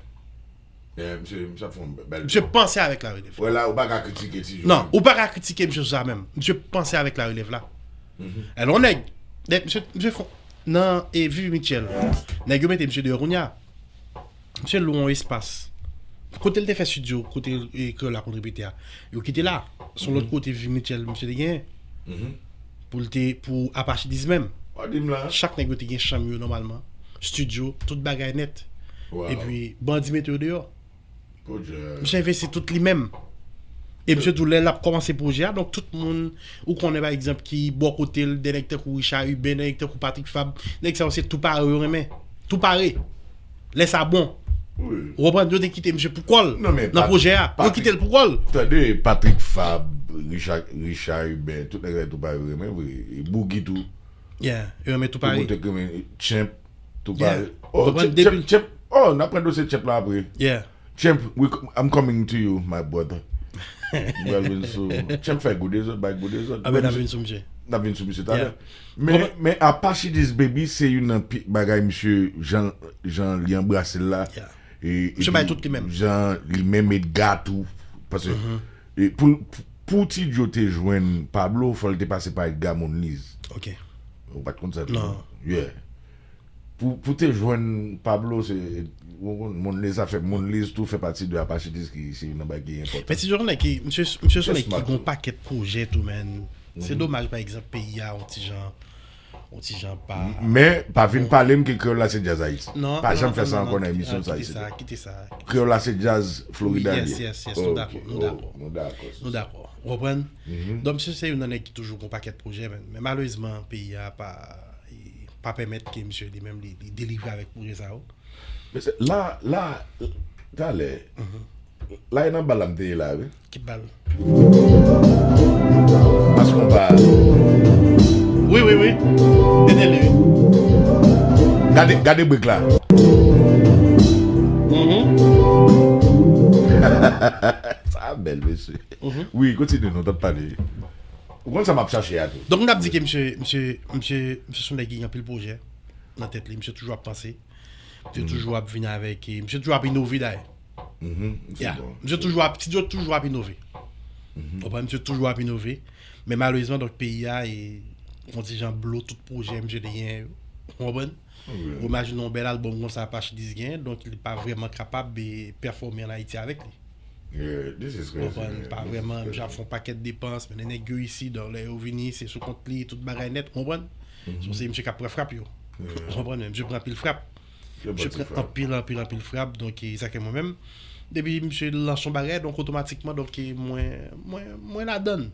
Yeah, misye, misye ap fè yon bèl. Misye panse avèk larelèv. Wè la, ou pa ka kritike Ti Djo. Non, ou pa ka kritike misye sou sa menm. Misye panse avèk larelèv la. Alò, nèg, nèg, misye, misye fon, nan, e, Vivi Mitchell, nèg yo mete misye deyò kounye a. Misye lwe yon espas. Kote l te fè estidyo, kote, e, Kreyòl la konn repete a. Yo kite la. Se yon lòt kote Vivi Mitchell, misye te genyen. Pou l te, pou Apachidis menm. Chak nèg yo te gen chanm yo nòmalman. Estidyo, tout bagay nèt. Epi, bandi mete yo deyò. Misye envesti tout li menm. E misye tou, lè l ap kòmanse pwojè a, donk tout moun, ou konnen, pa egzanp, ki bò kote l, de nèg tankou Richard Huben, de nèg tankou Patrick Fabre, nèg sa yo se tou pare yo renmen. Tou pare. Lè sa bon. Ou konprann? Yo te kite misye pou kò l nan pwojè a. Yo kite l pou kò l. Tande, Patrick Fabre, Richard, Richard Huben, tout nèg sa yo tou pare yo renmen vre. E Boogie tou. Yeah, yo renmen tou pare. Tout moun te renmen Champ, tou pare. Oh, Champ, Champ, oh, n ap pran dosye Champ la apre. Yeah. Champ, we, I'm coming to you, my brother. Mwen vin sou Champ, fè gwo dezòd, bay gwo dezòd. Amen, n ap vin sou misye. N ap vin sou misye talè. Men, men Apachidis Baby se youn nan pi, bagay misye, jan, jan li anbrase l la. E, misye bay tout li menm. Jan li menm Edga tou. Paske, e, pou, pou Ti Djo te jwenn Pablo, fò l te pase pa Edga Monliz. Ok. Ou pa t konn sa tou? Non. Yeah. Pou, pou te jwenn Pablo, se, ou konn, Monliz, sa fè Monliz tou fè pati de Apachidis ki se youn nan bagay ki enpòtan. Men Ti Djo se yon nèg ki, misye, misye se yon nèg ki gon pakèt pwojè tou, man. Se domaj, pa egzanp, peyi a, yon ti jan, yon ti jan pa. Men, pa vin pale m ke Kreyòl la se djaz Ayiti. Non, pa janm fè sa ankò nan emisyon sa isit. Kite sa, kite sa. Kreyòl la se djaz Florida li ye. Yes, yes, yes, nou dakò, nou dakò. Nou dakò. Ou konprann? Donk, misye se youn nan nèg ki toujou gon pakèt pwojè, men, men malerezman, peyi a pa, pa pèmèt ke misye li menm li, li delivre avèk pwojè sa yo. Men se, la, la, talè, la e nan bal la m te ye la, wi. Ki bal? Mas konpa. Wi, wi, wi. Mete li, wi. Gade, gade brik la. Sa bèl, mesye. Wi, kontinye non, t ap pale. Ou konn sa m ap chache a tou. Donk, m t ap di ke misye, misye, misye, misye se yon nèg ki gen anpil pwojè nan tèt li, misye toujou ap panse. Misye toujou ap vin avèk, e, misye toujou ap inove dayè. Ya, misye toujou ap, Ti Djo toujou ap inove. Ou konprann, misye toujou ap inove. Men malerezman, donk, peyi a, e, yon ti jan blo tout pwojè misye te genyen yo. Ou konprann? Ou imajine yon bèl albòm konsa Apachidis genyen, donk li pa vrèman kapab, e, pèfòme ann Ayiti avèk li. Ou konprann? Pa vrèman, misye ap fè yon pakèt depans, mennen nèg yo isi, donk lè yo vini, se sou kont li, tout bagay nèt, ou konprann? Se misye k ap pran frap yo. Ou konprann? Men misye pran anpil frap. Misye pran anpil, anpil, anpil frap, donk, e, sa ke mwen menm, Depi misye lans yon bagay, donk otomatikman, donk mwen, mwen, mwen ladann.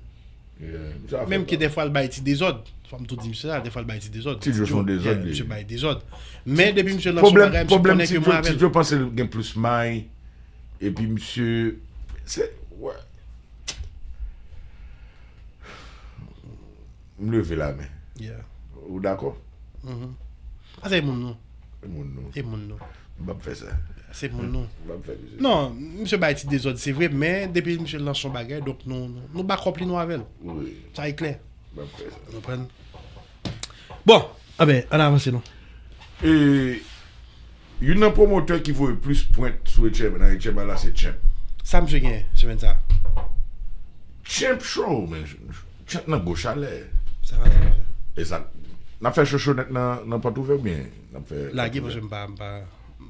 Menm ke dèfwa l bay ti dezòd. Fò m tou di misye sa, dèfwa l bay ti dezòd. Ti Djo se yon dezòd, li. Misye bay dezòd. Men depi misye lans yon bagay, misye konnen ke mwen avè l. Ti Djo panse l gen plis may. Epi misye, se, wè. M leve la men. Ou dakò? A se moun nou. Se moun nou. Se moun nou. M p ap fè sa. Se moun nou. M p ap fè misye. Non, misye bay ti dezòd, se vre, men depi misye lans yon bagay, donk nou, nou, nou bakòp li, nou avè l. Wi. Sa e klè. M p ap fè sa. Ou konprann? Bon, anben, ann avanse non. E, youn nan pwomotè ki voye plis pwent sou Etchèb nan Etchèb la se Champ. Sa misye gen semèn sa? Champ Show, men Champ nan gwo chalè. Sa va, sa va. E sa, n ap fè show show nèt nan, nan pòt ouvè oubyen n ap fè... Lage, paske m pa, m pa...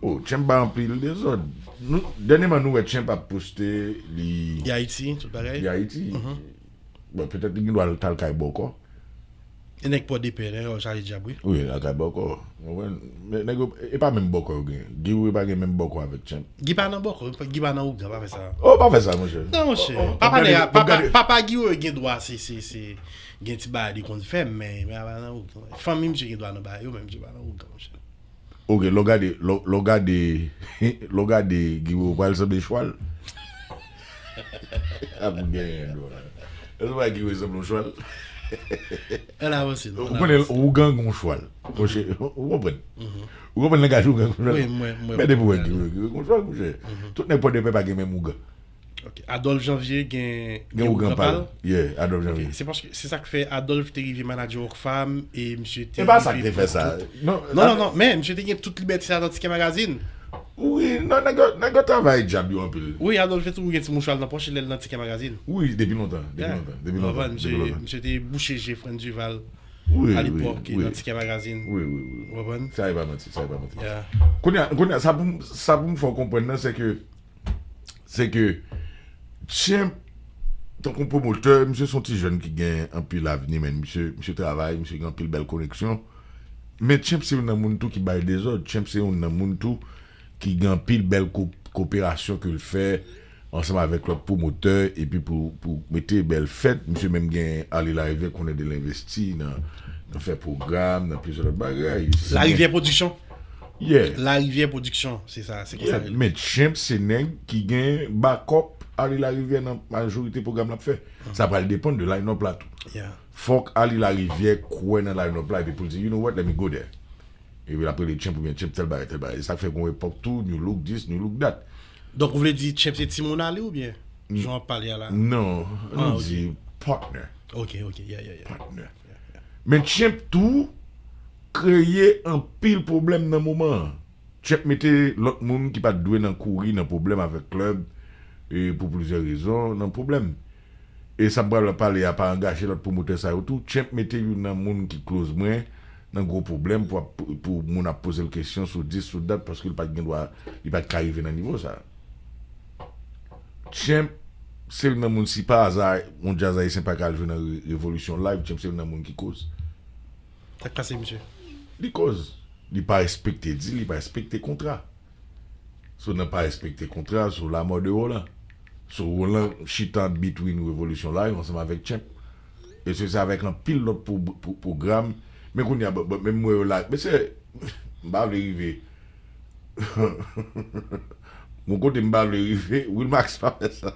Oh, Champ ba anpil dezòd. Nou, dènyèman nou wè Champ ap poste li... Li Ayiti, tout bagay. Li Ayiti. Bon, petèt li gen dwa al, t al kay bòkò. E nèg Pòdepè, nèg yo chaje djab, wi. Wi, lakay bòkò. Ou konprann? Men nèg yo, e pa menm bòkò yo gen. Giwo pa gen menm bòkò avèk Champ. Gi pa nan bòkò, Gi pa nan ougan, pa fè sa. Oh, pa fè sa, monchè. Non, monchè. Papa nèg a, papa, papa Giwo gen dwa, se, se, se, gen ti bagay li konn fè, men, men pa nan ougan. Fanmi misye gen dwa nan bagay yo, men misye pa nan ougan, monchè. Ok, lè w gade, lè w, lè w gade, lè w gade Giwo pral sanble chwal. Ap genyen dwa. Èske w pa Giwo sanble yon chwal? Ann avanse non. Ou konnen ougan gon chwal. Monchè, ou konprann? Ou konprann langaj ougan gon chwal? Wi, mwen, mwen. Men depi w wè Giwo, Giwo gon chwal, monchè. Tout nèg Pòdepè pa gen menm ougan. Ok. Adolphe Janvier gen, gen ougan pa l. Yeah, Adolphe Janvier. Se paske, se sa k fè Adolphe te rive manadjè Rockfam e misye te... E pa sa k te fè sa. Non, non, non, men misye te gen tout libète sa nan Ticket Magazine. Wi, non, nèg yo, nèg yo travay djab yo anpil. Wi, Adolphe toujou gen ti mouchwa l nan pòch li lè l nan Ticket Magazine. Wi, depi lontan, depi lontan, depi lontan, depi lontan. Misye te bouche je Frantz Duval alepòk nan Ticket Magazine. Wi, wi, wi. Ou konprann? Sa e pa manti, sa e pa manti. Kounye a, kounye a, sa pou m, sa pou m fè w konprann nan, se ke se ke Champ, tankou pwomotè, misye se yon ti jèn ki gen anpil avni, men misye, misye travay, misye gen anpil bèl koneksyon. Men Champ se youn nan moun tou ki bay dezòd. Champ se youn nan moun tou ki gen anpil bèl ko-, koperasyon ke l fè ansanm avèk lòt pwomotè, epi pou, pou mete bèl fèt, misye menm gen Ale Larivyè konnen de l envesti nan, nan fè pwogram, nan plizyè lòt bagay. Larivyè Pwodiksyon. Yeah. Larivyè Pwodiksyon, se sa, se konsa. Yeah, men Champ se nèg ki gen bakòp Ale Larivyè nan majorite pwogram l ap fè. Sa pral depann de line-up la tou. Yeah. Fòk Ale Larivyè kwè nan line-up la epi pou l di, "You know what, let me go there." Epi l ap rele Champ oubyen Champ tèl bagay, tèl bagay. E sa k fè gon epòk tou, New Look this, New Look that. Donk, ou vle di Champ se timoun Ale oubyen? Jan w ap pale a la? Non, nou di partner. Ok, ok, yeah, yeah, yeah. Partner. Men Champ tou kreye anpil pwoblèm nan moman an. Champ mete lòt moun ki pa t dwe nan kouri nan pwoblèm avèk klèb, e pou plizyè rezon, nan pwoblèm. E sa m pral pale a pa angaje lòt pwomotè sa yo tou. Champ mete youn nan moun ki close mwen nan gwo pwoblèm pou ap, pou, pou moun ap poze l kesyon sou dis, sou dat, paske l pa t gen dwa, li pa t ka rive nan nivo sa. Champ se youn nan moun, si pa aza yon djaz ayisyen pa ka al jwe nan Re-, Revolisyon Live, Champ se youn nan moun ki koz. Sa k pase, misye? Li koz. Li pa respekte dil, li pa respekte kontra. So nan pa respekte kontra, so la mò de Roland. So Roland chita between Revolisyon Live ansanm avèk Champ. E se, se avèk anpil lòt pwo-, pwo-, pwogram. Men kounye a, bon, bon, menm mwen yo la, men se, m pa vle rive. Gon kote m pa vle rive, Wilmax pa fè sa.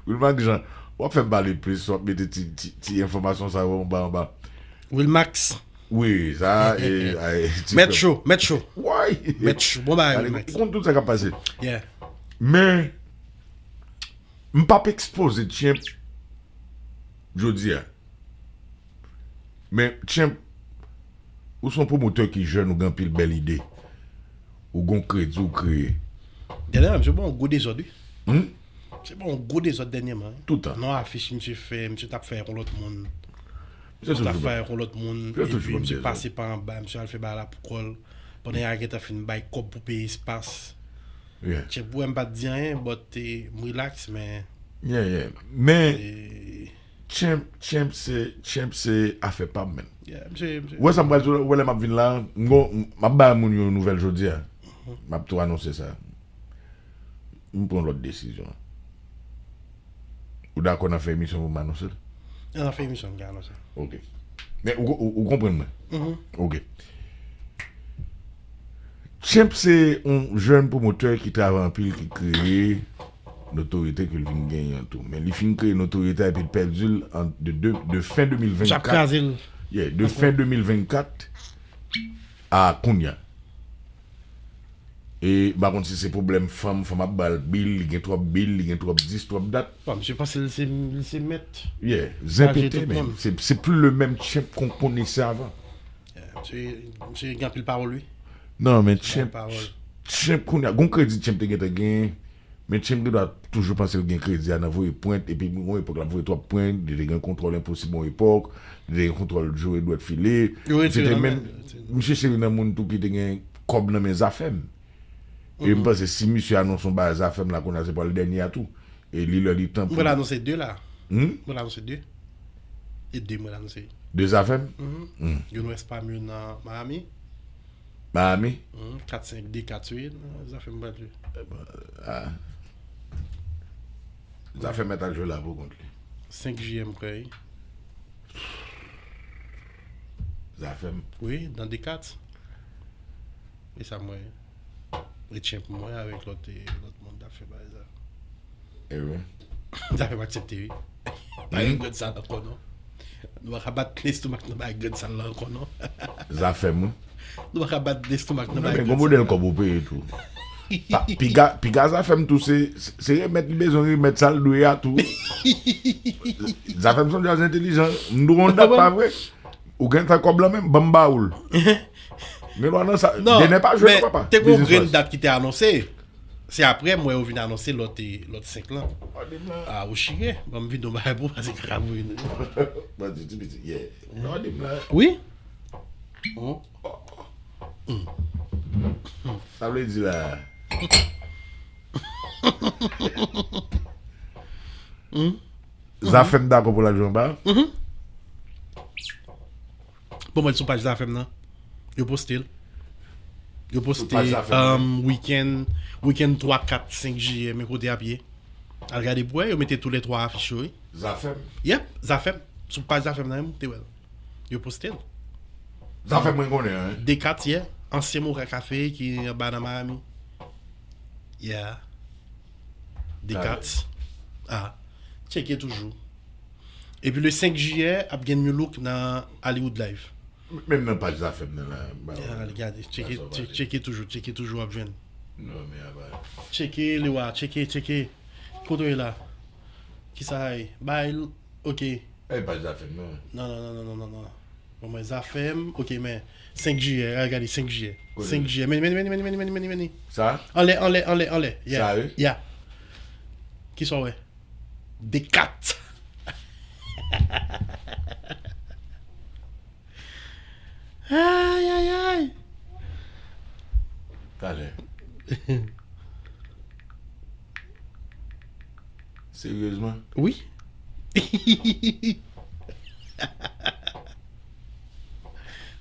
Wilmax Jean, w ap fè m pale plis, w ap mete ti, ti, ti enfòmasyon sa yo anba, anba. Wilmax. Wi, sa, e, e, ti Mèt frè m. Cho, Mèt Cho. Why? Mèt Cho, bon bagay, Wilmax. Ou konn tout sa k ap pase. Yeah. Men, m p ap ekspoze Champ jodi a. Men, Champ, ou se yon pwomotè ki jèn, ou gen anpil bèl ide. Ou gen yon kredi, ou kreye. Dènyèman, misye ba yon gwo dezòd, wi. Hmm? Misye ba yon gwo dezòd dènyèman, wi. Toutan. Non afich misye fè, misye t ap fè ak yon lòt moun. Misye toujou ban. Misye t ap fè ak yon lòt moun, epi misye pase pa anba, misye al fè bagay la pou kò l. Pandan y a gentan fin bay kòb pou peye espas. Yeah. Champ, ou wè m pa t di anyen, but, eh, m relax, men... Yeah, yeah. Men, eh, Champ, Champ se, Champ se afè pa m, men. Yeah, misye, misye. Ou wè sa m pral di w, ou wè lè m ap vin la, m gon, m ap bay moun yon nouvèl jodi a. M ap tou anonse sa. M pran lòt desizyon. Ou dakò n ap fè emisyon pou m anonse l? An ap fè emisyon, m ka anonse. Ok. Men ou, ou, ou konprann mwen? Mhm. Ok. Champ se yon jèn pwomotè ki travay anpil, ki kreye notorite ke l vin genyen an tou. Men li fin kreye notorite epi l pèdi l an, de, de, de fen de mil vennkat. J ap kraze l. Yeah, de fen de mil vennkat a kounye a. E m pa konn si se pwoblèm fanm, fanm ap ba l bil, li gen twòp bil, li gen twòp dis, twòp dat. Bon, misye panse l se, l se mèt. Yeah, zen pete, men se, se plus le même Champ qu'on connaissait avant. Yeah, misye, misye gen anpil pawòl, wi. Non, men Champ, Champ kounye a, gon kredi Champ te gentan genyen, men Champ gen dwa toujou panse l gen kredi a nan voye pwent, epi gon epòk l ap voye twòp pwent, li te gen kontwòl Enposib yon epòk, li te gen kontwòl Joe Edouard Filé. Misye te menm, misye se youn nan moun tou ki te gen kòb nan men Zafèm. E m panse si misye anonse yon bagay Zafèm la kounye a, se pral dènye a tou. E li lè li tan pou. Mwen anonse de la. Hmm? Mwen anonse de. E de mwen anonse. De Zafèm? Mhm. Hmm. Youn West Palm, youn nan Miami. Miami? Mhm. Kat senk, de kat wi. Zafèm pral jwe. Ah. Zafèm mèt al jwe la pou kont li. Senk jiyè m kwè wi. Zafèm. Wi, nan de kat. E sa mwen. E Champ mwen avèk lòt, e, lòt moun t ap fè bagay sa. E wi. Zafèm aksepte wi. Pa gen grenn sal ankò non. Nou pa ka bat lestomak nan bay grenn sal la ankò non. Zafèm wi. Nou pa ka bat lestomak nan bay grenn sal la. Gon modèl kòb ou peye tou. Piga, piga Zafèm tou se, se remèt li bezwen remèt sa l dwe a tou. Zafèm se yon djaz entelijan. M dwe yon dat pa vre. Ou gen tan kòb lan menm, ban m ba ou l. Men lwa nan sa, Dener pa jwe non papa. Te gon grenn dat ki te anonse. Se apre m wè yo vin anonse lòt, lòt senk lan. A ou chire, ban m vide yon bagay pou w pase kaka pou vin. Ban di ti piti, yeah. Wi. Sa vle di la. Zafèm dakò pou l al jwe anba? Bon, mwen sou paj Zafèm nan. Yo poste l. Yo poste, um, weekend, weekend twa, kat, senk jiyè, men kote y ap ye. Al gade pou wè, yo mete toulètwa afich yo wi. Zafèm? Yep, Zafèm. Sou paj Zafèm nan menm, te wè l. Yo poste l. Zafèm mwen konnen an. De kat, yeah. Ansyen Moka Cafe ki anba nan Miami. Yeah. De kat. Ah. Tcheke toujou. Epi le senk jiyè, ap gen Nu Look nan Hollywood Live. Menm nan paj Zafèm nan la. Al gade, tcheke, tcheke toujou, tcheke toujou ap jwenn. Non, men apa. Tcheke Lewa, tcheke, tcheke. Kote w ye la? Kisa a ye? Bay, ok. E paj Zafèm nan. Non, non, non, non, non, non, non. Bon, mwen Zafèm, ok, men senk jiyè, al gade senk jiyè. Senk jiyè, men, men, men. Sa? Anlè, anlè, anlè, anlè. Sa, wi? Ya. Kisa w wè? De kat. Ay, ay, ay. Talè. Seryezman? Wi.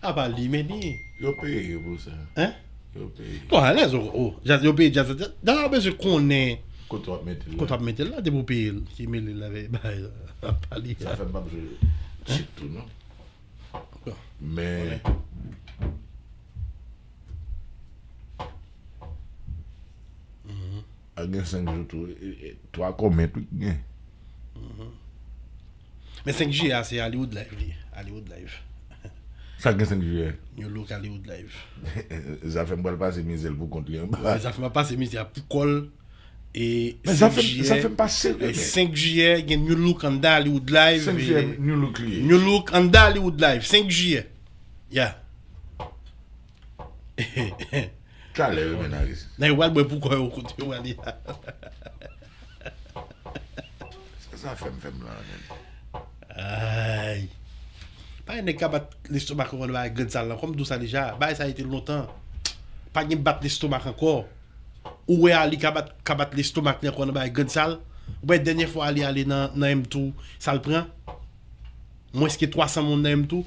Apa li, men li. Yo peye yo pou sa. Hein? Yo peye. Bon, alèz, oh, oh. Djaz, yo peye djaz. Djaz, djaz, yo bezwen konnen kote w ap mete l la. Kote w ap mete l la, depi w peye l, ki mele l avè bagay la. Apa li. Sa fè m p ap jwe chip tou, non. Bon. Men. Mhm. A gen senk jou tou. E, e, twa kòmèt wi ki gen. Mhm. Men senk jiyè a se Hollywood Live li ye. Hollywood Live. Sa gen senk jiyè? Nu Look Hollywood Live. Zafèm pral pase mizè l pou kont li anba. Wi, Zafèm ap pase mizè a pou kò l. E senk jiyè, Zafèm pa serye, men. Senk jiyè, gen Nu Look anndan Hollywood Live. Senk jiyè, Nu Look li ye. Nu Look anndan Hollywood Live, senk jiyè. Ya. Talè yo, men Aris. Nèg yo pral bwè pou kò yo kote yo prale a. Sa Zafèm fè m la, men. Ay. Pa gen nèg ka bat lestomak ankò nan bagay grenn sal la. Kòm m di w sa deja, bagay sa rete lontan. Pa gen bat lestomak ankò. Ou wè Ali ka bat, ka bat lestomak li ankò nan bagay grenn sal? Ou wè dènyè fwa Ali ale nan, nan M two, sa l pran? Mwens ke twa san moun nan M two.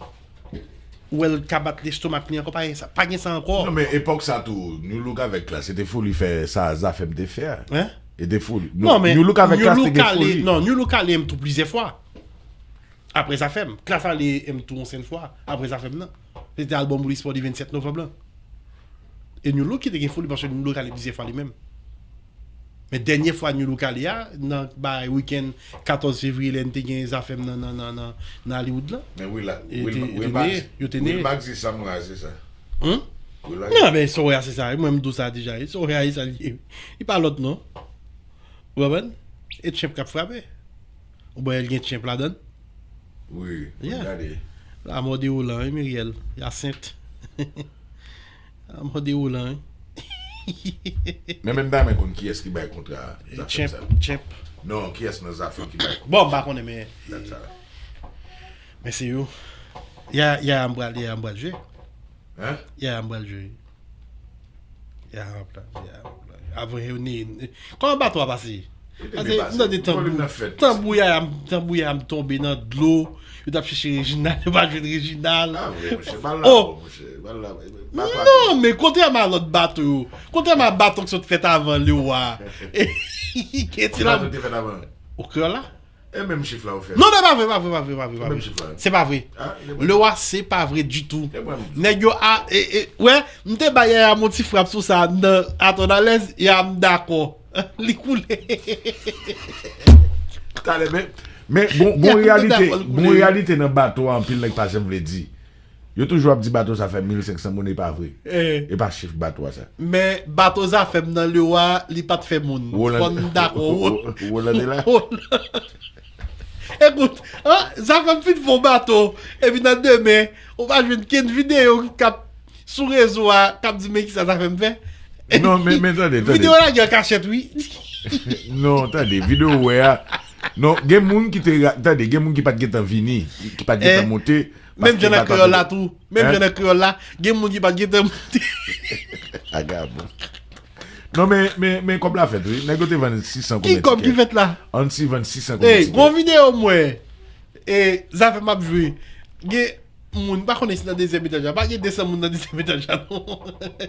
Ou wè l ka bat lestomak li ankò, pa gen sa, pa gen sa ankò. Non, men epòk sa tou, Nu Look avèk Klass, se te foli fè sa Zafèm te fè a. Hein? E te foli. Non, men New Look avèk Klass te gen foli. Non, New Look ale M two plizyè fwa. Apre Zafèm. Klass ale M two yon sèl fwa. Apre Zafèm nan. Se te albòm Louis Poli vennsèt novanm lan. E New Look ki te gen foli paske New Look ale plizyè fwa li menm. Men dènye fwa New Look ale a, nan bay wikenn katòz fevriye lè n te gen Zafèm nan, nan, nan, nan, nan Hollywood la. Men Will, yo te neye, yo te neye. Will Max se sa m wè se sa. Hmm? Non, men sa w wè a se sa. Mwen m di w sa deja. Sa w wè a se sa li ye. Li pa lòt non. Ou konprann? E Champ k ap frape. Ou bwè l gen Champ ladan l? Wi, mwen gade. Lamò de Roland, wi, Miriel. Yasent. Lamò de Roland, wi. Men menm dam konn kiyès ki bay kontra a, Zafèm sa. Champ. Non, kiyès nan Zafèm ki bay kontra? Bon, m pa konnen, men. Dat sa. Men se yo. Yaya m pral, Yaya m pral jwe. Hein? Yaya m pral jwe. Yaya m pral, Yaya m pral. Avè yo ni. Kòman bato a pase? Pase m tande tanbou, tanbou Yaya m, tanbou Yaya m tonbe nan dlo. Yo t ap chèche Reginald, yo pa jwenn Reginald. Ah, vre, monchè, pa la, monchè, pa la. Non, men kontrèman a lòt bato yo, kontrèman a bato ki sot fèt avan Lewa. Ki bato te fèt avan? O Kreyòl la? E menm chif la ou fè. Non, non, pa vre, pa vre, pa vre, pa vre, pa vre. Menm chif la. Se pa vre. Lewa, se pa vre ditou. Nèg yo a, e, e, wè, m te bay Yaya m yon ti frap sou sa nan Atò Nalèz, Yaya m dakò. Li koule. Talè, men, men gon, gon reyalite, gon reyalite nan bato a, anpil nèg pa janm vle di. Yo toujou ap di bato sa fè mil senk san moun, e pa vre. E pa chif bato a sa. Men bato Zafèm nan Lewa, li pa t fè moun. Fò n dakò. Roland te la? Ekout, Zafèm fin fè yon bato, epi nan demen, ou pa jwenn kenn videyo k ap sou rezo a, k ap di men kisa Zafèm fè. Non, men, men tande, tande. Videyo lage an kachèt, wi. Non, tande, videyo ou wè a. Non, gen moun ki te, tande, gen moun ki pa t gentan vini, ki pa t gentan monte. Menm jan nan Kreyòl la tou. Menm jan nan Kreyòl la, gen moun ki pa t gentan monte. Vagabon. Non, men, men, men kòb la fèt, wi. Nèg yo te vann sis san konbyen tikèt? Ki kòb ki fèt la? Ann si vann sis san konbyen tikèt? Gon videyo m wè. E, Zafèm ap jwe. Gen moun, m pa konnen si nan dezyèm etaj la. Pa gen de san moun nan dezyèm etaj la, non.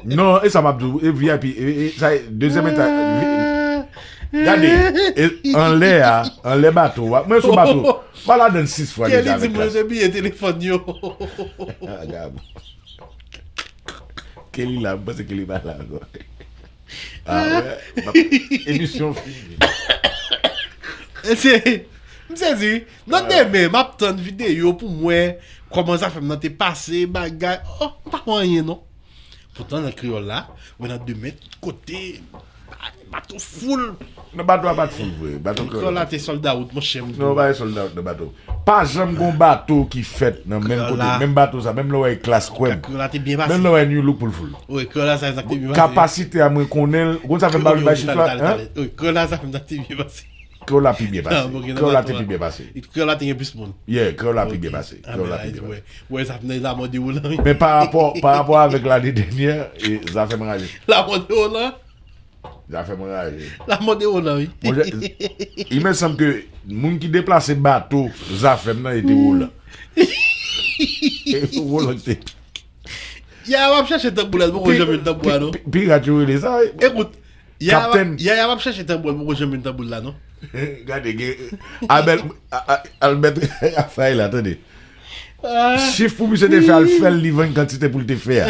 Non, e sa m ap di w, e V I P, e, e, sa, dezyèm etaj, gade, e, anlè a, anlè bato a, mwen sou bato, m pa ladann sis fwa deja avèk Klass. Kelly di moun yo te bliye telefòn yo. Vagabon. Kelly la, m panse Kelly pa la ankò. Ah, wè, emisyon fini. Se, m sezi, wi. Nan demen, m ap tann videyo pou m wè kòman Zafèm nan te pase, bagay. Oh, m pa wè anyen, non. Poutan, nan Kreyòl la, wè nan demen, kote, bato foul. Non, bato a pa t foul vre. Bato Kreyòl la te sold out, monchè, m di w. Non, pa t sold out nan bato. Pa janm gon bato ki fèt nan menm kote, menm bato sa, menm lè w wè Klass, kwè m. Kreyòl la te byen pase. Menm lè w wè New Look pou l foul. Wi, Kreyòl la sa te byen pase. Kapasite a mwen konnen l. Ou konn sa fè m pa vle bay chif la? Wi, Kreyòl la sa te byen pase. Kreyòl la pi byen pase. Kreyòl la te pi byen pase. Kreyòl la te gen plis moun. Yeah, Kreyòl la pi byen pase. Kreyòl la pi byen pase. Wè, sa nan Lamò de Roland, wi. Men pa rapò, pa rapò avèk lane dènyè, e, Zafèm raje. Lamò de Roland? Zafèm raje. Lamò de Roland, wi. Monchè, il me semble que moun ki deplase bato Zafèm nan, e te Roland. E Roland ki te. Ya, w ap chache tanbou la, l poko janm jwenn tanbou a, non. Pi, pi, pirat yo rele sa, wi. Ekout, ya, ya, w ap chache tanbou a, l poko janm jwenn tanbou la, non. Gade, gen, Abel, a, a, Albert Rafael la, tande. Chif pou misye te fè, al fè l, li vann kantite pou l te fè a.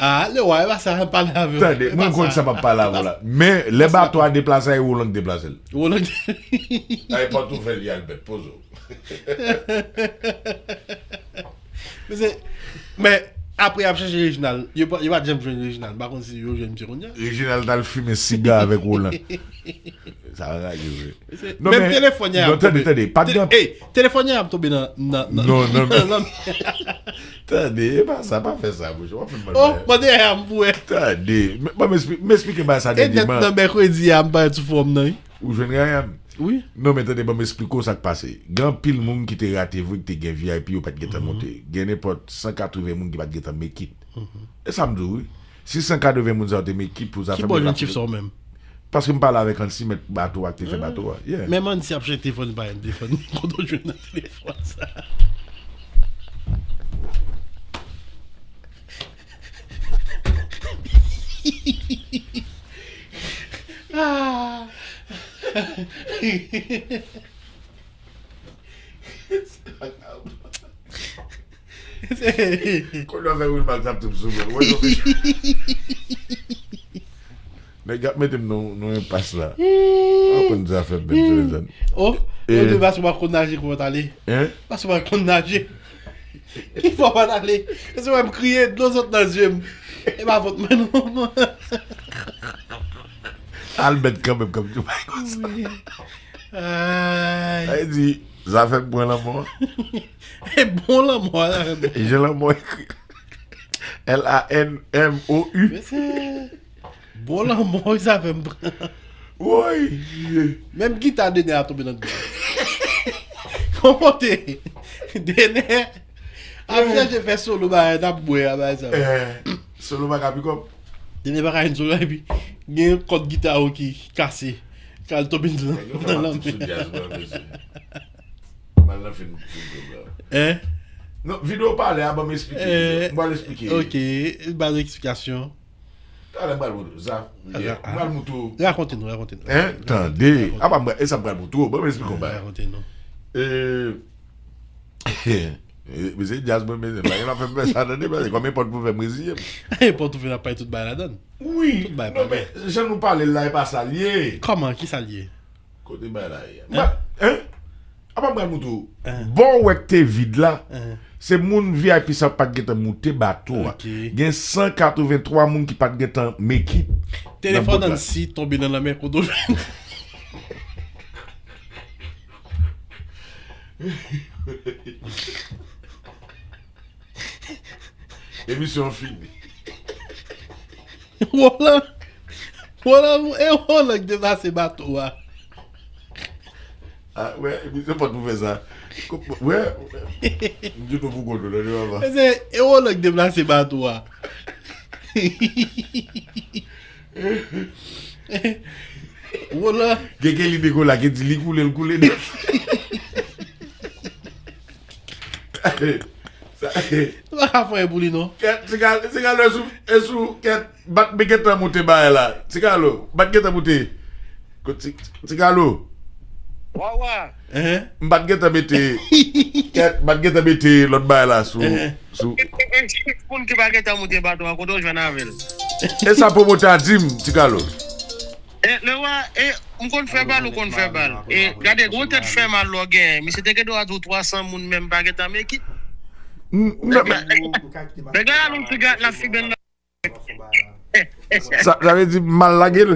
Ah, Lewa, e pa sa, pale avè w. Tande, mwen konn sa m ap pale avè w la. Men, lè bato a deplase, e Roland ki deplase l. Roland. Ay, pòt ouvè li, Albert, poze w. Men se, men, apre y ap chèche Reginald. Yo pa, yo pa t janm jwenn Reginald. M pa konn si yo jwenn misye kounye a. Reginald t al fimen siga avèk Roland. Sa raje vre. Non, menm men, telefòn Yaya ap tonbe. Tande, tande, pa t gen. Ey, telefòn Yaya ap tonbe nan, nan, nan. Non, non, non. Tande, e pa sa, pa fè sa, monchè. W ap fè m mal. Oh, mande Yaya m pou wè. Tande, m, ban m espli-, m esplike bagay sa dènyèman. E nèt nan mèkredi a, m parèt sou fowòm nan, wi. Ou jwenn Yaya m? Wi. Non, men tande, ban m esplike w sa k pase. Gen anpil moun ki te rate vre, ki te gen V I P, yo pa t gentan monte. Gen nenpòt san katreven moun ki pa t gentan make it. E sa m di w, wi. Si san katreven moun sa yo te make it pou Zafèm, yo t ap fè. Ki bò w jwenn chif sa w menm? Paske m pale avèk Ansi, mèt bato a, ki te fè bato a. Yeah. Menm Ansi ap chèche telefòn pa yon telefòn. Kote w jwenn nan telefòn sa? Ah. Kounye a fè Wilmax ap tou sou mwen. Wè, nou fè nèg ap mete m nan nan yon enpas la. Mwen konn zafè m menm, Jonathan. Oh, e, yo di paske w pa konn naje, kòman w t ale? Hein? Paske w pa konn naje. Ki fè w pa t ale? E se wè m kriye, dlo sot nan zye m. E pa fòt mwen non. Al bèt kanmenm, kanmenm, tou bay konsa. Ay. Sa vle di, zafè m pran lanmò. E bon lanmò, zafè m bon. Jan lanmò ekri. L A N M O U. Mesye, bon lanmò, zafè m pran. Woy! Menm gita Dener a tonbe nan dlo. Kòman te? Dener ap chèche fè solo bagay, t ap bwè a bagay sa. Eh, solo pa ka pikòp. Dener pa ka jwenn solo epi gen kòd gita yo ki kase. K al tonbe nan, nan lanmè. Mal nan fin, fin, fin, fin. Hein? Non, videyo pale a, ban m esplike. Eh, m pral esplike. Ok, ba nou eksplikasyon. Talè m pral moutre w sa. M pral moutre w. Rakonte nou, rakonte nou. Hein? Tande. Apa m pral, e sa m pral moutre w. Ban m esplike w bagay. Rakonte nou. Eh, eh, mesye djaz mwen, mesye, pa gen lòt fè m fè sa, tande, paske kòm enpòt pou fè m reziye m. Enpòt pou fè n ap pale tout bagay ladann. Wi. Tout bagay non, pale. Men jan nou pale l la, e pa sa l ye. Kòman? Ki sa l ye? Kote bagay la ye? Hein? Apa m pral moutre w. Hein? Bò w wè k te vid la, hein, se moun V I P sa pa t gentan moute bato a. Ok. Gen san katrevenntwa moun ki pa t gentan make it nan bout la. Telefòn Ansi tonbe nan lanmè kote w jwenn. Emisyon an fini. Roland, Roland, e Roland k deplase bato a. Ah, wè, emisyon pa pou fè sa. Wè, m di nou pou konn nou, tande papa. Se e Roland k deplase bato a. Roland. Gen ke li dekola, ke di li koule, l koule de. Sa, sa, sa. Ou pa ka fè pou li, non. Kèt, Ti Kalo, Ti Kalo, e sou, e sou, kèt, bat, m gentan moute bagay la. Ti Kalo, bat gentan moute. Kot Ti, Ti Kalo. Wawa. Hein? M bat gentan mete, kèt, bat gentan mete lòt bagay la sou, hein, sou. E, e, e, chif moun ki pa gentan moute bato a, kote w jwenn avè l? E sa pwomotè a di m, Ti Kalo. E, Lewa, e, m konn fè bal, ou konn fè bal. E, gade, gwo tèt fè mal lè w genyen. Misye te gen dwa di w twa san moun menm pa gentan make it. N-, n-, men, men, men gade yon ti gad la fi bèl la. Sa, sa vle di mal lage l.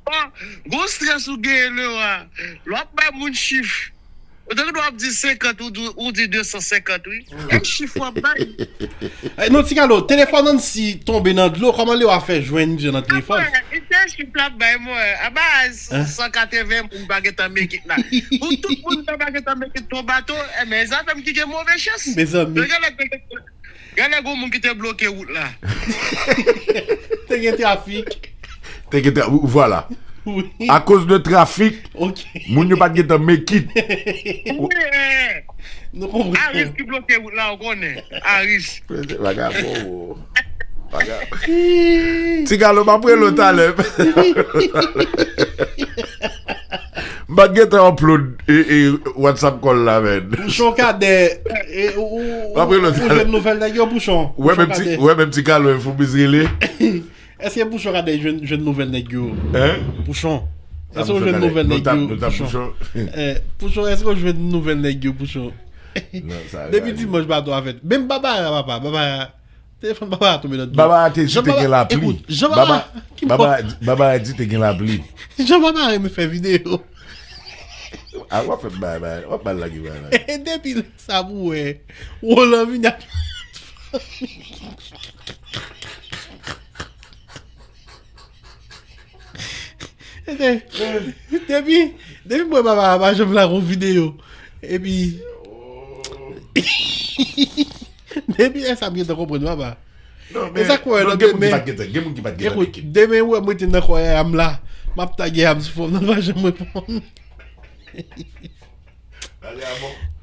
Bon, gwo strès ou genyen, Lewa. Lè w ap bay moun chif. Ou te gen dwa ap di senkant, ou di, ou di de san senkant, wi. E chif w ap bay. Eh, non, Ti Kalo, telefòn Ansi tonbe nan dlo, kòman Lewa fè jwenn jan nan telefòn? Apa, e se chif l ap bay, mwen. Apa, san katreven moun pa gentan make it la. Pou tout moun sa pa gentan make it ton bato, e men, zafè m ki gen move chans. Mezanmi. Gade lè, gade lè gon moun ki te bloke wout la. Te gen trafik. Te gen tra-, vwala. Wi. Akoz de trafik, ok, moun yo pa t gentan make it. Wi, eh. Nou konprann. Aris ki bloke wout la, ou konnen. Aris. Vagabon, wo. Vagabon. Ti Kalo, m ap rele w talè. M pa t gentan upload, e, e, WhatsApp call la, men. Pouchon Kadè, e, ou, ou, m ap rele w talè, ou jwenn nouvèl nèg yo, Pouchon? Wè, menm ti, wè, menm Ti Kalo, e Foubiz rele. Èske Pouchon Kadè jwenn, jwenn nouvèl nèg yo? Hein? Pouchon. Èske w jwenn nouvèl nèg yo, Pouchon? Eh, Pouchon, èske w jwenn nouvèl nèg yo, Pouchon? Depi dimanch bato a fèt. Menm Babara, papa, Babara. Telefòn Babara tonbe nan dlo. Babara te di te gen lapli. Babara, Babara di te gen lapli. Jan Babara renmen fè videyo. Ah, w ap fè bay, bay, w ap mal lage bay la. Depi sa pou wè. Roland vini ak Depi, depi mwen papa pa janm lage yon videyo. Epi, depi lè sa m gentan konprann papa. Non, men, e sa k fè non, gen moun ki pa t gentan, gen moun ki pa t gentan make it. Demen ou wè mwen te nan kò Yaya m la, m ap tage Yaya m sou fòm nan, l pa janm reponn.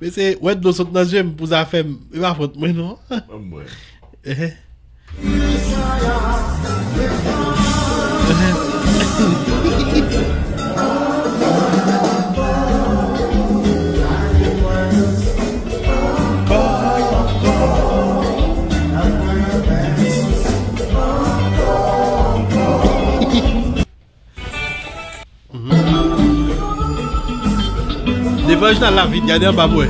Mesye, wè dlo sot nan zye m pou zafè m. E pa fòt mwen non. Ban m wè. Ehe. Ehe. Devan Reginald la vid, gade anba pou wè.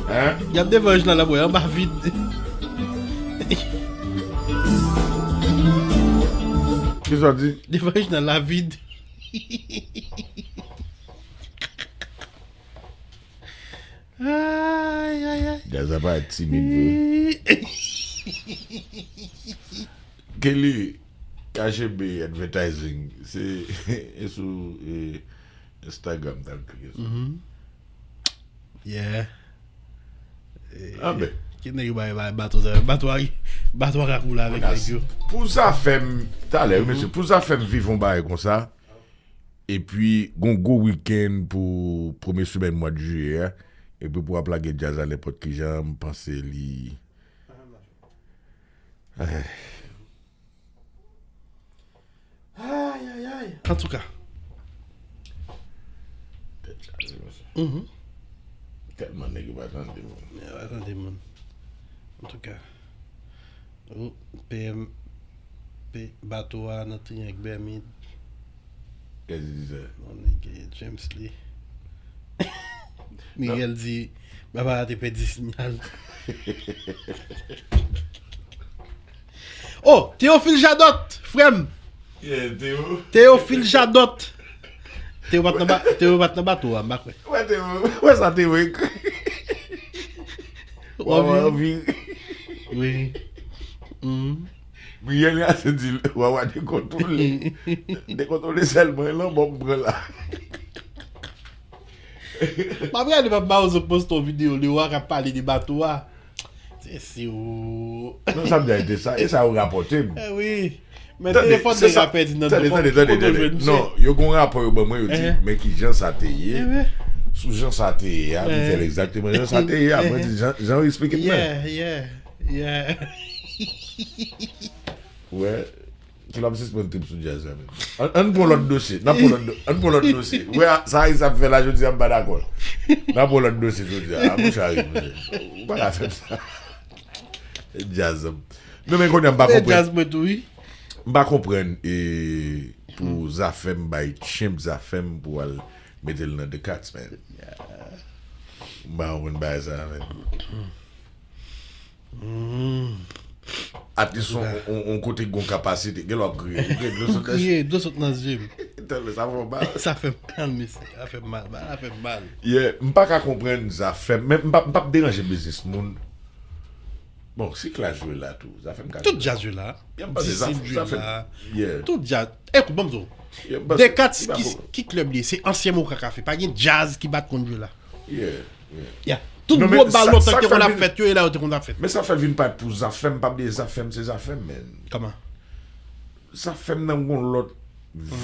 Hein? Gade devan Reginald la pou wè, anba vid. Kisa w di? Devan Reginald la vid. Ay, ay, ay. Djaz la pa timid vre. Kelly, K G B Advertising, se e sou e, Instagram, t al klike sou. Mhm. Yeah. Ah, ben. Ki nèg yo bay, bay bato sa? Bato a, bato a ka koule avèk nèg yo. Pou Zafèm, talè, wi, mesye, pou Zafèm viv yon bagay konsa, epi gon gwo wikenn pou premye semèn mwa jiyè a, epi pou w ap lage djaz la nenpòt ki jan, m panse li. Ay. Ay, ay, ay. Antouka. Tèt chaje, mesye. Mhm. Tèlman nèg yo pa tande moun. Yo pa tande moun. Antouka. Ou, P M, P, bato a nan Triyang Bèmid. Kèsi di sa? Non, nèg James Lee. Miguel di, baba a te pèdi sinyal. Oh, Théophile Jadot, frè m. Yeah, Théo. Théophile Jadot. Théo pa t nan ba-, Théo pa t nan bato a, m pa kwè. Wè, Théo, wè sa Théo ekri. Wawa anvi. Wi. Mhm. Brian li ase di Wawa dekontwole. Dekontwole sèlman, e lanmò k pran la. M ap gade Papa Mawozo poste yon videyo, li wè k ap pale de bato a. Se si ou. Non, sa m di a, e te sa, e sa yo rapòte m. Eh wi. Men telefòn nèg la pèdi nan do. Tande, tande, tande, tande. Non, yo gon rapò yo ban mwen, yo di, men ki jan sa te ye. Sou jan sa te ye a, m fè l egzakteman jan sa te ye a. Mwen di, jan, jan yo eksplike m nan. Yeah, yeah, yeah. Wè, ki l ap sispann trip sou djaz la, men. Ann, ann pran lòt dosye, n ap pran lòt do-, ann pran lòt dosye. Wè, sa Aris ap fè la, jodi a, m pa dakò. N ap pran lòt dosye, jodi a. A, monchè Aris, monchè. Ou pa ka fè m sa. Djaz. Non, men kounye a m pa konprann. Djaz mwen tou, wi. M pa konprann, e, pou Zafèm bay tchenb Zafèm pou al mete l nan The Cats, man. M pa konprann bagay sa, man. At least on, on, on kote gon kapasite. Gen lè w ap kriye. Ou kriye, dlo sot nan je. Kriye, dlo sot nan je m. Tande, sa fè w mal. Sa fè m mal, mesye. Sa fè m mal. Sa fè m mal. Yeah, m pa ka konprann Zafèm. Men m p ap, m p ap deranje biznis moun. Bon, si Klass jwe la tou, Zafèm ka jwe la. Tout djaz jwe la. Disip jwe la. Tout djaz. Ekout, ban m di w. Dekat ki, ki klèb li ye? Se ansyen Moka Kafe. Pa gen djaz ki bat konn jwe la. Yeah, yeah. Tout gwo bal lontan ki te konn ap fèt yo, e la yo te konn ap fèt. Men sa fè l vin parèt pou Zafèm, m p ap bliye Zafèm, se Zafèm, men. Kòman? Zafèm nan gon lòt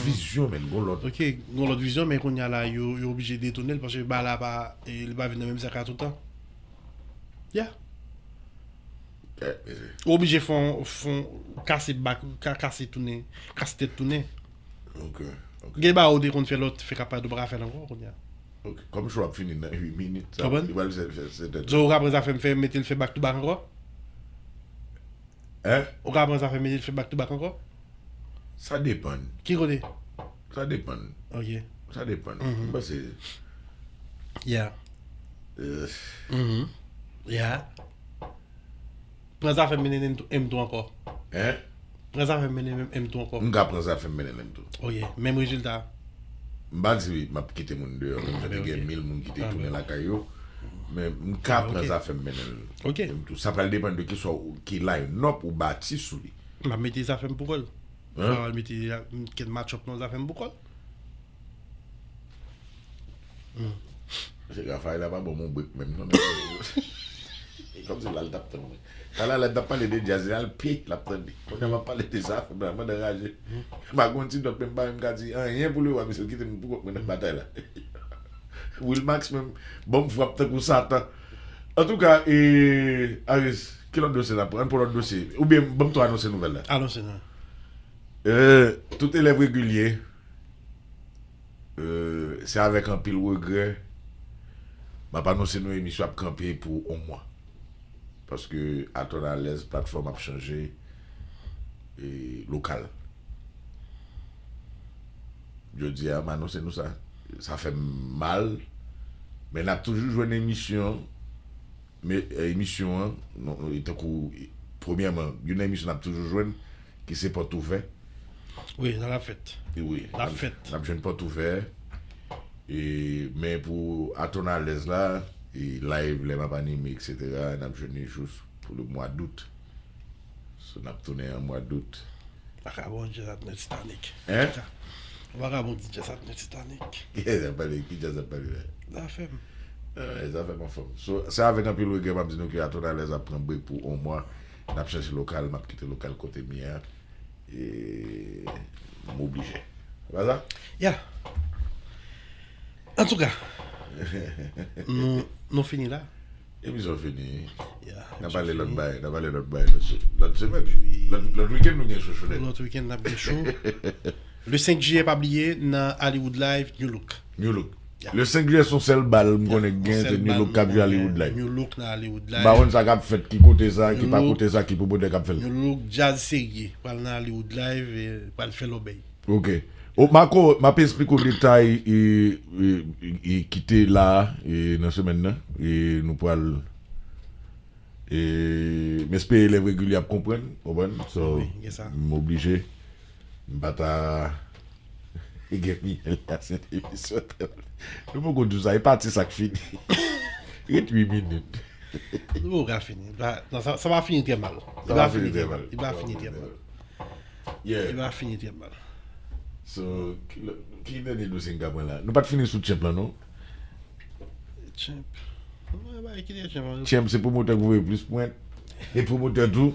vizyon, men, gon lòt. Ok, gon lòt vizyon, men kounye a la, yo, yo oblije detounen l, paske bagay la pa, e, li pa vin nan menm zak la toutan. Yeah. Ou oblije fè yon, fè yon kase bak, ka-, kase tounen, kase tèt tounen. Ok, ok. Gen bagay ou te konn fè lè w te fè kapad ou pa ka fè l ankò kounye a. Ok, kòm show ap fini nan uit minit, sa, li pral fè, fè, fè tèt. So, ou ka pran Zafèm fè, mete l fè back to back ankò? Hein? Ou ka pran Zafèm mete l fè back to back ankò? Sa depann. Ki kote? Sa depann. Ok. Sa depann. M panse. Yeah. Yeah. Pran Zafèm mennen M tou ankò. Hein? Pran Zafèm mennen M tou ankò. M ka pran Zafèm mennen M tou. Ok, menm rezilta. M pa di m ap kite moun deyò, men m tande gen mil moun ki te tounen lakay yo. Men m ka pran Zafèm mennen M tou. Sa pral depann de ki sa w, ki line up ou bati sou li. M ap mete Zafèm pou kò l. Hein? M pa pral mete kèk match up non Zafèm pou kò l. Mesye Rafael la pa ban m yon break menm non, mesye. E kòmsi la l t ap tann mwen. Talè la l t ap pale de djaz, li al pye, l ap tande. Kounye a m ap pale de sa, m ap anraje. M pa gon ti nòt, men m pa menm ka di anyen pou Leroy, mesye, kite m pou kont mwen nan batay la. Wilmax menm, ban m frap tankou Satan. Antouka, e, Aris, ki lòt dosye n ap pran? Ann pran lòt dosye. Oubyen, ban m tou anonse nouvèl la. Anonse non. E, tout elèv regilye, e, se avèk anpil regrè m ap anonse nou emisyon ap kanpe pou yon mwa. Paske Atòn Alèz, platfòm ap chanje, e, lokal. Jodi a, m anonse nou sa. Sa fè m mal. Men n ap toujou jwenn emisyon, men, eh, emisyon an, non, non, tankou, premyèman, youn nan emisyon n ap toujou jwenn, ki se Pòt Ouvè. Wi, nan l ap fèt. Wi, l ap fèt. N ap jwenn Pòt Ouvè. E, men pou Atòn Alèz la, e live, lè m ap anime, et cetera, n ap jwenn li jous pou le mwa dout. So, n ap tounen an mwa dout. Vagabon jazz ap nan Titanic. Hein? Vagabon di jazz ap nan Titanic. Ki jazz ap pale? Ki jazz ap pale la? Zafèm. Eh, Zafèm anfòm. So, se avèk anpil regrè m ap di nou ke Atòn Alèz ap pran break pou yon mwa. N ap chanje lokal, m ap kite lokal kote m ye a. E m oblije. Se pa sa? Ya. Antouka, nou, nou fini la. Emisyon fini. Ya, N a pale lòt bagay, n a pale lòt bagay lòt se- lòt semèn. Lòt lòt wikenn nou gen chouchou nèt. Lòt wikenn n ap gen show. Le senk jiyè, pa bliye, nan Hollywood Live, New Look. New Look. Le senk jiyè se yon sèl bal m konnen k gen, se New Look k ap jwe Hollywood Live. New Look nan Hollywood M pa konn Live. Sa k ap fèt, ki kote sa, ki pa kote sa, ki pwomotè k ap fè l. New Look, jazz serye. Pral nan Hollywood Live, e pral fè lòbèy. Ok. O, Marco, m ap esplike w detay e, e, e, e ki te la e, nan semèn nan. E nou pral e, m espere lè regilye ap konprann, konprann? So, Wi, gen sa. M oblije. M pa ta gen miyèl la, se emisyon. Nou poko di w sa, e pati sa k fini. Ret uit minit. Nou poko ka fini. Ba- Non, sa, sa va fini trè mal. Sa va fini trè mal. Li va fini trè mal. Yeah. Li va fini trè mal. So, ki lè- ki dènye dosye n ka pran la? Nou pa t fini sou Champ lan, non? Champ. Mwen ba kite Champ an. Champ se pwomotè k voye plis pwent. E pwomotè tou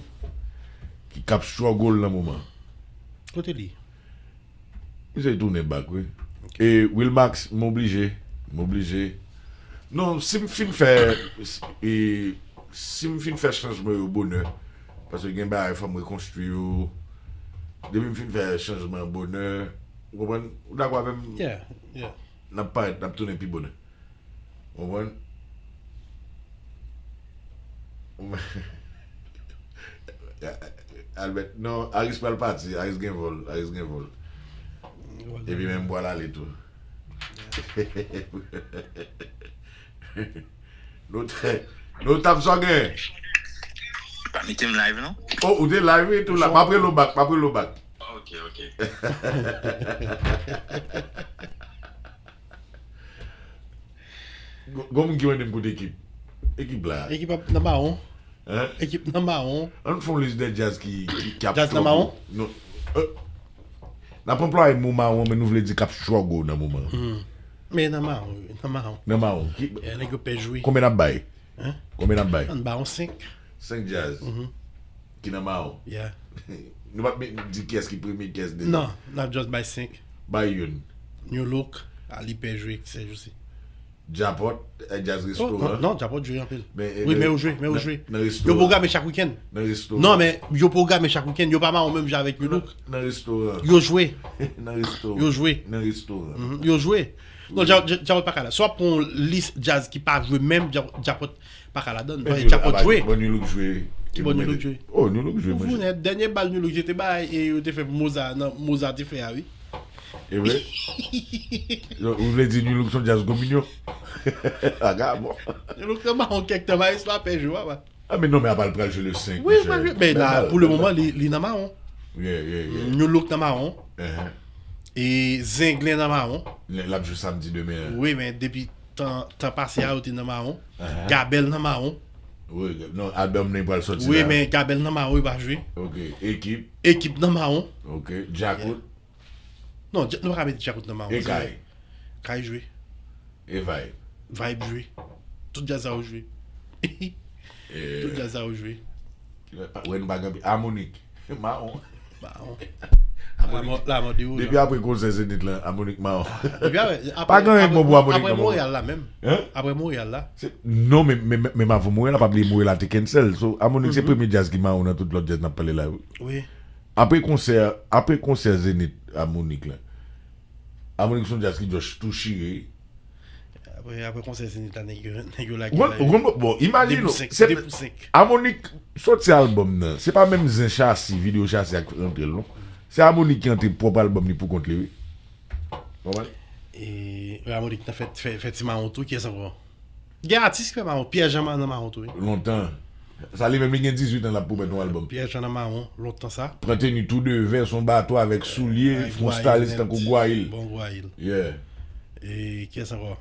ki k ap struggle nan moman. Kote li? Misye tounen back, wi. E Wilmax, m oblije. M oblije. Non, si m fin fè, e, si m fin fè chanjman yo bonè, paske gen bagay fò m rekonstwi yo. Depi m fin fè chanjman bonè, ou konprann? Ou dakò avè m? Yeah, yeah. N ap parèt, n ap tounen pi bonè. Ou konprann? Albert, non, Aris pral pati, Aris gen vòl, Aris gen vòl. Epi menm pral ale tou. Nou t- nou tap sa w gen. Pa mete m live non. Oh, ou te live wi tou la. M ap rele w back, m ap rele w back. Ok, ok. Gon moun ki mande m kote ekip. Ekip la. Ekip ap nan mawon. Hein? Ekip nan mawon. Ann fè yon lis de jazz ki, ki, ki ap Jazz nan mawon? Non. Euh, n ap anplwaye mo mawon, men nou vle di k ap struggle nan moman an. Men nan mawon, wi, nan mawon. Nan mawon. Ki, E nèg yo pè jwe. Konbyen n ap bay? Hein? Konbyen n ap bay? Ann ba yon senk. Senk jazz. Ki nan mawon. Yeah. Nou p ap met- di kiyès ki premye, kiyès dezyèm. Non, n ap just bay senk. Bay youn. New Look, a li pè jwe, se jousi. Djapòt, eh, Jazz Resto. Oh, non, non, Djapòt jwe anpil. Men, Wi, nan- men yo jwe, men yo nan- jwe. Nan resto. Yo pwograme chak wikenn. Nan resto. Non, men yo pwogramen chak wikenn. Yo pa mawon menm jan avèk New Look. Nan restoran. Yo jwe. Nan resto. Yo jwe. Nan restoran. Mhm, yo jwe. Non, Dja- Dja- Djapòt pa ka la. Si w ap pran yon lis jazz ki pa jwe menm, Dja- Djapòt pa ka ladan. Djapòt jwe. Bon, New Look jwe. Bon, New Look jwe. Oh, New Look jwe. Ou konnen, dènye bal New Look jete bay e yo te fè Moza nan Moza te fè a, wi. E vre? Ou vle di New Look son jazz kominyon? Aga bon. New Look nan mawon kèk tan, Maestro ap pè jwe, papa. Ah, men non, men apa l pral jwe le senk. Wi, pral jwe. Men la, pou le moman, li, li nan mawon. Yeah, yeah, yeah. New Look nan mawon. Uh-huh. E Zenglen nan mawon. L ap jwe samdi demen an. Wi, men depi tan, tan pase a, yo te nan mawon. Gabèl nan mawon. Wi, non, album nan pral sòti Wi, la. Men Gabèl nan mawon, li pa jwe. Ok, ekip. Ekip nan mawon. Ok, Djakout. Non, Dja- nou pa ka mete Djakout nan mawon. E Kay. Kay jwe. E Vibe. Vibe jwe. Tout jazz sa yo jwe. Tout jazz sa yo jwe. Wè nou pa gen Harmonik. Mawon. Mawon. Harmonik. La mò deyo. Depi apre konsè Zenith lan, Harmonik mawon. Depi apre, Pa gen anyen bon pou Harmonik apre nan moman. Montréal la menm. Hein? Apre Montréal la. Se- Non, men men- men- menm avan Montréal la, pa bliye Montréal la te cancel. So, Harmonik se premye jazz ki mawon nan tout lòt jazz n ap pale la. Wi. Apre konsè, apre konsè Zenith Harmonik la. Harmonik son jazz ki just tou chire. Apre, apre konsè Zenith la, nèg yo, nèg yo lage Ou konn- la. ou konn- bon, imajine De nou, pou senk, se de pou senk. Harmonik soti album nan. Se pa menm zen Chasi, videyo Chasi ak rantre l non. Se Harmonik ki antre pwòp album li pou kont li, wi. Konprann? E Harmonik nan fè, fè, fè ti mawon tou, kiyès ankò? Gen atis ki fè mawon, Pierre Jean nan mawon tou, wi. Lontan. Sa li menm li gen dizuit an l ap pwomèt yon albòm. Pierre Jean nan mawon, lontan sa. Pran teni tou de vè, son bato avèk soulye, yon stalis tankou Gwayil. Bon Gwayil. Yeah. E kiyès ankò?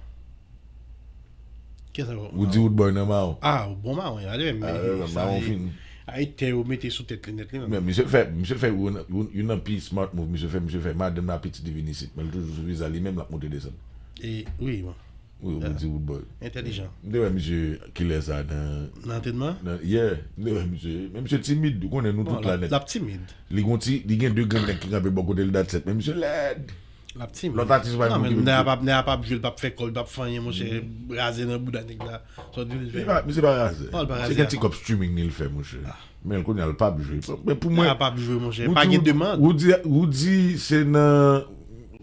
Kiyès ankò? Woody Woodboy nan mawon. Ah, bon mawon, ale menm. Mawon fini. Ay tè yo mete sou tèt li nèt li menm. Men misye fè, misye fè youn nan pi smart move misye fè, misye fè madanm la pitit li vin isit, men l toujou sou viza li menm l ap monte desann. E wi, bon. Wi, Woody Woodboy. Entèlijan. M te wè misye kilè sa nan Nan antrenman? nan, yeah, m te wè misye. Men misye timid, ou konnen nou Bon, tout la l ap- nèt. l ap timid. Li gon ti, li gen de grenn nèg ki kanpe bò kote l, that's it. Men misye lèd. L ap timid. Lòt atis pa Non, moun men ki nèg la vin p ap, nèg la p ap jwe, l p ap fè kòb, l p ap fè anyen, monchè. Raze nan bouda nèg la. Sa w di l Misye fè? pa, misye pa raze. Non, l pa Se raze. gen ti kòb streaming li l fè, monchè. Men l konnen l p ap jwe. Men pou mwen, Nèg la p ap jwe, monchè. Woody Pa gen Wood- demann. Woody, Woody se nan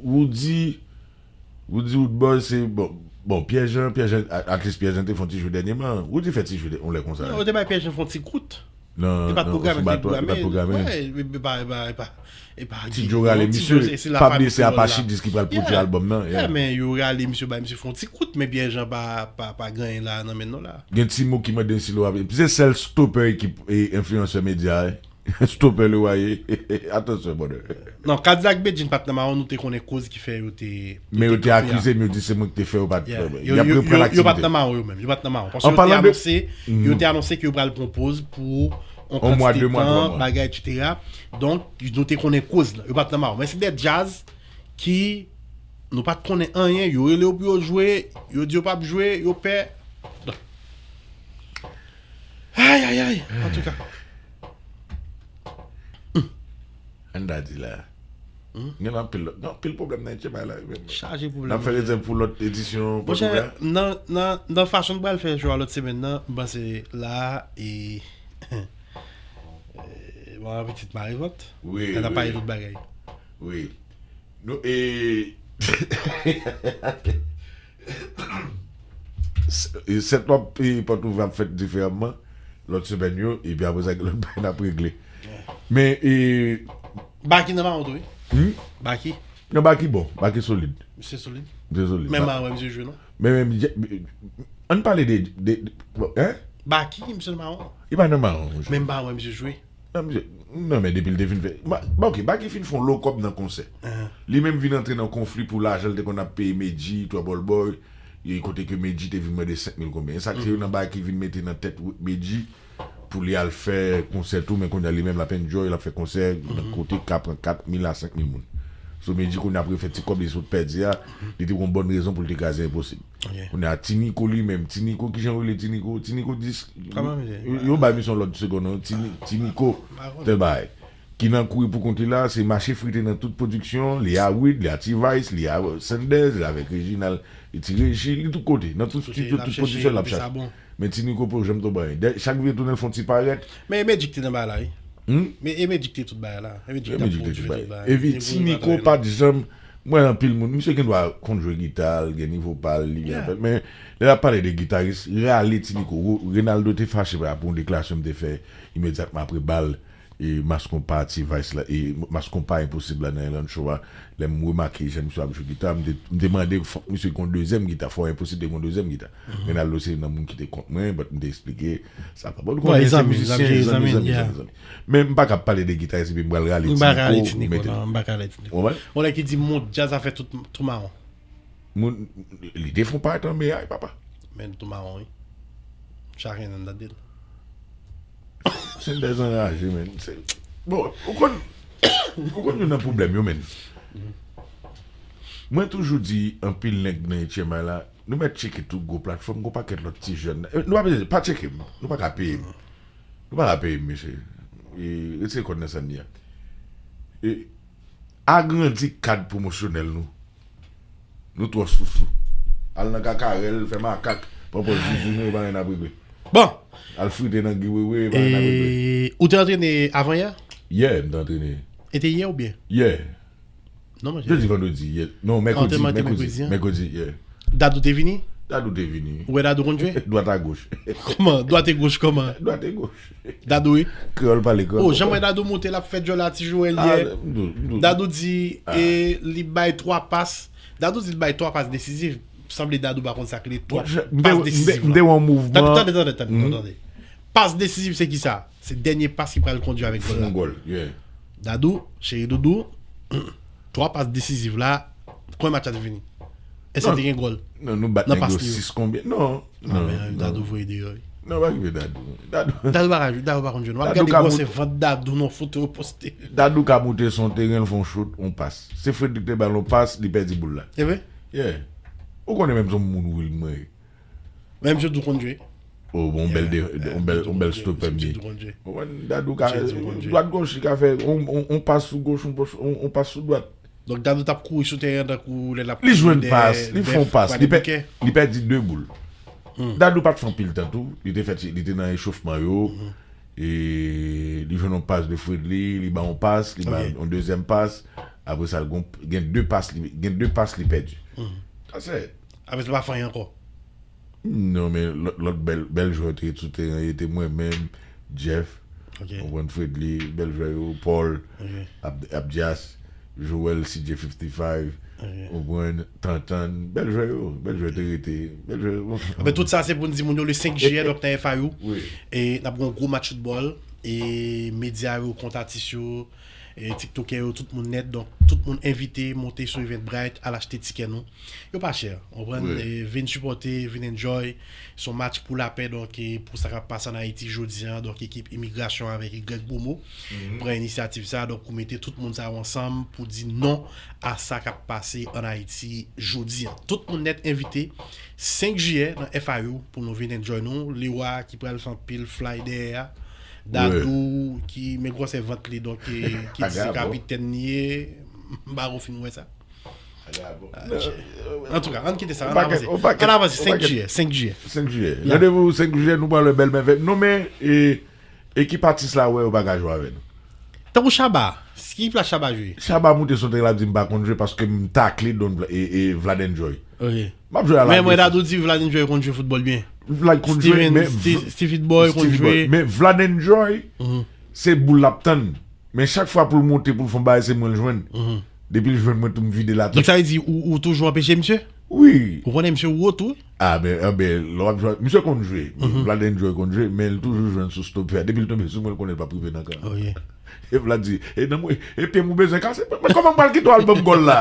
Woody, Woody Woodboy se bon, bon, Pierre Jean, Pierre Jean, at least Pierre Jean te fè yon ti jwe dènyèman. Woody fè ti jwe on lè konsa. Non, yo te bay Pierre Jean fè yon ti kout. Nan, Li pa t nan, pwograme, sou li bato, li pa t pwograme. pwograme. Wè, e, e pa, e pa, e pa. Ti Joe rale misye, pa blese Apache dis ki pral pwodui albòm nan. Yeah, men yo rale misye, bay misye fè yon ti kout, men Pierre Jean pa, pa, pa gen anyen la nan men nou la. Gen ti mo ki mande si lo ap. Se sèl stopper ekip e enfliyansè medya, eh. Stopper le waye. Atansyon, brother. Non, Kadilak Bedjine pa t nan mawon, nou te konnen koz ki fè yo te. Men yo te kanpe a. Akize m, yo di se mwen ki te fè yo pa t Yeah. fè. Yo, Y ap yo, reprann yo, yo pa t aktivite. Nan mawon yo menm. Yo pa t nan mawon. Paske An yo te palan de- anonse, yo te anonse ke yo pral pran yon poz pou yon On mwa, de kantite mwa, twa tan, mwa. Bagay, et cetera. Donk, nou te konnen koz la. Yo pa t nan mawon. Men se de djaz ki nou pa t konnen anyen. Yo rele yo pou yo jwe. Yo di yo p ap jwe. Yo pè. Ay, ay, ay. Antouka. Ann ta di la. Gen anpil lòt, gen anpil pwoblèm nan etche bay la. Chaje pwoblèm. N ap fè rezèv pou lòt edisyon. Monchè, Pòtoprens. nan, nan, nan fason n pral fè jou a lòt semèn nan, m panse la, e, e, bon, pitit marivòt. Wi, N ap wi. Pale tout bagay. Wi. Nou, e, e, sèt w ap, e, Pòtoprens ap fèt diferaman. Lòt semèn yo, epi apre sa, gen lòt bagay n ap regle. Men, e, Baki nan mawon tou, wi. Hmm? Baki. Nan Baki bon, Baki solid. Misye solid. Misye solid. Men m pa wè misye jwe, non. Men, men, ann pale de, de, de, bon, hein? Baki, misye nan mawon. Li pa nan mawon, monchè. Men m pa wè misye jwe. Non, misye, non, men depi l te fin fè. Ba, ba, ok, Baki fin fè yon lo kòb nan konsè. Ahan. Li menm vin antre nan konfli pou lajan l te konn ap peye Medjy, Trouble Boy, e kote ke Medjy te vin mande senk mil konbyen. E sa k se yo nan Baki vin mete nan tèt Medjy pou li al fè konsè tou, men kounye a li menm l ap enjoy, l ap fè konsè nan kote k ka pran kat mil a senk mil moun. So Medjy kounye a ap refè ti kòb li sot pèdi a, li te gon bòn rezon pou l te kraze Enposib. Ok. Kounye a Ti Nico li menm, Ti Nico, kijan yo rele Ti Nico? Ti Nico dis, Kòman misye? yo, yo bay misyon lòt segonn non, Ti Ni- Ti Nico, Maron. Tèl bagay. Ki nan kouri pou kont li la, se mache frite nan tout pwodiksyon, li a Wid, li a T-Vice, li a Sanders, li avèk Reginald, e Ti Reji, li tout kote, nan tout Kote studio, l ap tout chèche, pwodiksyon l ap epi sa chache. Bon. Men Ti Nico poko janm tonbe anyen. Dè- Chak videyo tounen l fè yon ti parèt. Men e Medjy ki te nan bagay la, wi. Hmm? Men e Medjy ki te tout bagay la. E Medjy E ki t ap Medjy ki te pwodui bay. tout bagay. Epi Nivo Ti li pa Nico travay pa la. t janm, mwen anpil moun, misye gen dwa konn jwe gita l, gen nivo pa l, li byen Yeah. fèt. Men lè l ap pale de gitaris, rale Ti Nico. Ro- Renaldo te fache pa pou yon deklarasyon m te fè imedyatman apre bal e Mass Konpa T-Vice la, e Mass Konpa Enposib la nan Island Show a. Lè m remake jan misye ap jwe gita, m te, m te mande fòk misye gon dezyèm gita, fò Enposib te gon dezyèm gita. Renaldo se nan moun ki te kont mwen, but m te eksplike sa pa. Bon, nou Bon, konnen e se zanmi, mizisyen, zanmi, e zanmi, zanmi, yeah. zanmi, zanmi. Men m pa ka pale de gitaris epi m pral rale M pa ka rale Ti Ti Nico, Nico, mete. Non, m pa ka rale Ti Nico. Ou konprann? On lè ki di moun, djaz a fè tout, tout mawon. Moun, li te fè yon parèt an meyay, papa. Men tout mawon, wi. Chak nen nan dat de l. Se dèz anraje, men. Se- Bon, ou konn, ou konn youn nan pwoblèm yo, men. Mwen toujou di anpil nèg nan H M I la, nou mèt tcheke tout gwo platfòm, gon pakèt lòt ti jèn. Eh, nou pa bezwen, pa tcheke m. Nou pa ka peye m. Nou pa ka peye m, mesye. E, retire kòd nan sèn li a. E, agrandi kad pwomosyonèl nou. Nou twò sousou. Al nan kakarèl, fè makak, pran pòz zuzu nou, e pa anyen n ap regle. Bon, Al frite nan giwewe, e pa anyen n ap regle. e, ou te antrene avan yè? Yè, m te antrene. E te yè oubyen? Yè. Non, monchè. Jodi, vandredi, yè. Non, mèkredi, Antrenman te mèkredi, mèkredi, an? Mèkredi, yè. Dadou te vini? Dadou te vini. Ou wè Dadou konn jwe? Dwat a goch. Kòman? Dwat e goch kòman? Dwat e goch. Dadou, wi. Kreyòl pale kreyòl. Oh, jan m wè Dadou monte, l ap fè djòl a ti Joel Ah, yè. m dou- m dou- Dadou di, e, li bay twa pas. Dadou di li bay twa pas desiziv. Sanble Dadou pa konn sa k rele twa pas desiziv la. M te wè yon mouvman. Tande, tande, tande, tande, tande. Pas desiziv se ki sa? Se dènye pas ki pral kondui avèk gòl la. Fon gòl, yeah. Dadou, cheri doudou, twa pas desiziv la, kòman match la te fini? Èske te gen gòl? Non, nou bat nèg yo sis konbyen? Non, non, men Dadou voye deyò wi. Non, pa okipe Dadou. Dadou pa ka jwe, Dadou pa konn jwe. W ap gade gwosè vant Dadou nan foto yo poste. Dadou ka moute sou yon teren, l fè yon chout, yon pas. Se Frederick te ba l yon pas, li pèdi boul la. E vre? Yeah. Ou konnen menm se yon moun Will mwen ye. Menm Jodou konn jwe. Oh, bon, bèl de, yon bèl, yon bèl stopè m ye. Ou konn Dadou ka dwat goch, li ka fè on, on, on pas sou goch, on, on, on pas sou dwat. Donk Dadou t ap kouri sou teren an tankou lè l ap kouri dèyè bèf. Li jwenn pas, li fè yon pas, li pè, li pèdi de boul. Dadou pa t fè anpil tan tou, li te fè ti, li te nan echofman yo. E li jwenn yon pas de Fredly, li ba yon pas, li ba yon dezyèm pas. Apre sa, l gon, gen de pas li, gen de pas li pèdi. That's it. Apre sa, l pa fè anyen ankò. Non, men lòt, lòt bèl, bèl jwè te sou teren, e te mwen menm, Jeff, ou konprann, Fredly, bèl jwè yo, Paul, Ab-, Abdias, Joel, C J fifty-five, ou konprann, Tantan, bèl jwè yo, bèl jwè te rete, bèl jwè yo. Enben, tout sa se pou n di moun yo le senk jiyè, donk nan F I U, e n ap gen yon gwo match foutbòl, e medya yo, kont atis yo, e tiktokè yo, tout moun nèt, donk tout moun envite monte sou Eventbrite, al achte tikè nou. Yo pa chè, w konprann? Wi. E, vin sipòte, vin enjoy. Se yon match pou lapè, donk, e, pou sa k ap pase ann Ayiti jodi a, donk, ekip Imigrasyon avèk Greg Bomo pran inisyativ sa, donk, pou mete tout moun sa yo ansanm, pou di non a sa k ap pase ann Ayiti jodi a. Tout moun nèt envite, senk jiyè nan F I U, pou nou vin enjoy nou. Lewa ki pral fè anpil fly dèyè a, Dadou, ki, men gwosè vant li, donk, e, ki di se kapitèn li ye, m pa ko fin wè sa. Antouka, ann kite sa, ann avanse. Ann avanse, senk jiyè, senk jiyè. Senk jiyè. Randevou senk jiyè, nou pral wè bèl mèvèy. Non, men, e, ekip atis la, wè, yo pa ka jwe avè nou. Tankou Shabba, ki plas Shabba jwe? Shabba moute sou teren, l ap di m pa konn jwe paske m takle Don Vla-, e, e Vlad Enjoy. Ok. M ap jwe a la. Men mwen, Dadou di Vlad Enjoy konn jwe foutbòl byen. Vlad konn jwe, Steven, men Sti-, Stevie Boy konn jwe. Men Vlad Enjoy, se boul l ap tann. Men chak fwa pou l monte, pou l fè yon bagay, se mwen l jwenn. Depi l jwenn mwen tou, m vide l atè. Donk sa vle di ou, ou toujou anpeche misye? Wi. Ou konnen misye wo tou? A, ben, a, ben, lè w ap jwe, misye konn jwe. Vlad Enjoy konn jwe, men l toujou jwenn sou stopè. Depi l tonbe sou mwen, l konnen l p ap rive nan kan. Oh, yeah. E Vlad di, e nan mwen, e pye m ou bezwen kase? Men kòman m pral kite w al ban m gòl la?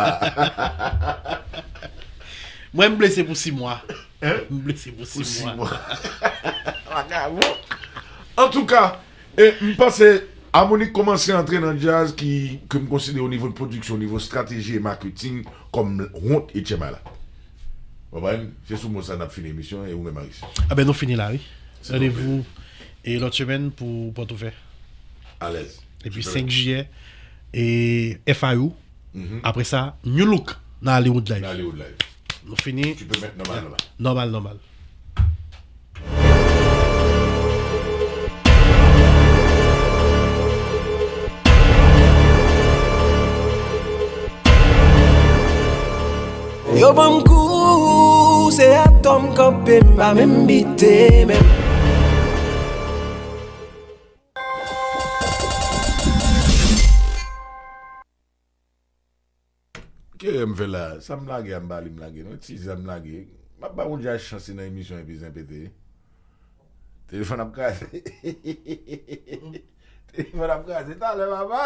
Mwen, m blese pou sis mwa. Hein? M blese pou sis mwa. Pou sis mwa. Vakabon. Antouka, e, m panse Harmonik kòmanse antre nan djaz ki, ke m konsidere o nivo de pwodiksyon, o nivo estrateji e maketing kòm wont H M I la. Ou konprann? Se sou mo sa n ap fini emisyon e ou menm, Aris. A ben, nou fini la, wi. Randevou e lòt semèn pou Pòtoufè. Alèz. Epi senk jiyè e F I U. Apre sa, New Look nan Hollywood Live. Nan Hollywood Live. Nou fini. Tu peux mettre normal, normal. Nòmal, nòmal. Yo ban m kou, se atò m kanpe, m pa menm bite menm. Kiyè m fè la? Sa m lage a, m pa li m lage non. Ti zam lage. M ap ba yon djaz chans nan emisyon epi zen pete. Telefòn ap kraze. Telefòn ap kraze. Talè, papa.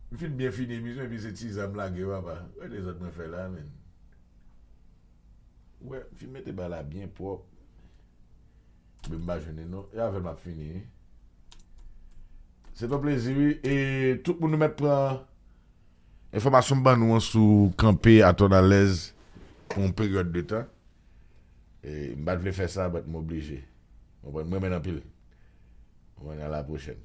M fin byen fini emisyon epi se ti zam lage, papa. Wè dezòd mwen fè la, menn. Wè, m fin mete ba la byen pwòp. Men m pa jwenn li non. E avè l m ap fini, wi. Se t yon plezi, wi. E tout moun nou mèt pran enfòmasyon m ban nou an sou kanpe atò n alèz pou yon peryòd de tan. E m pa t vle fè sa, but m oblije. Ou konprann? M renmen n anpil. Ou konprann? A la pwochèn.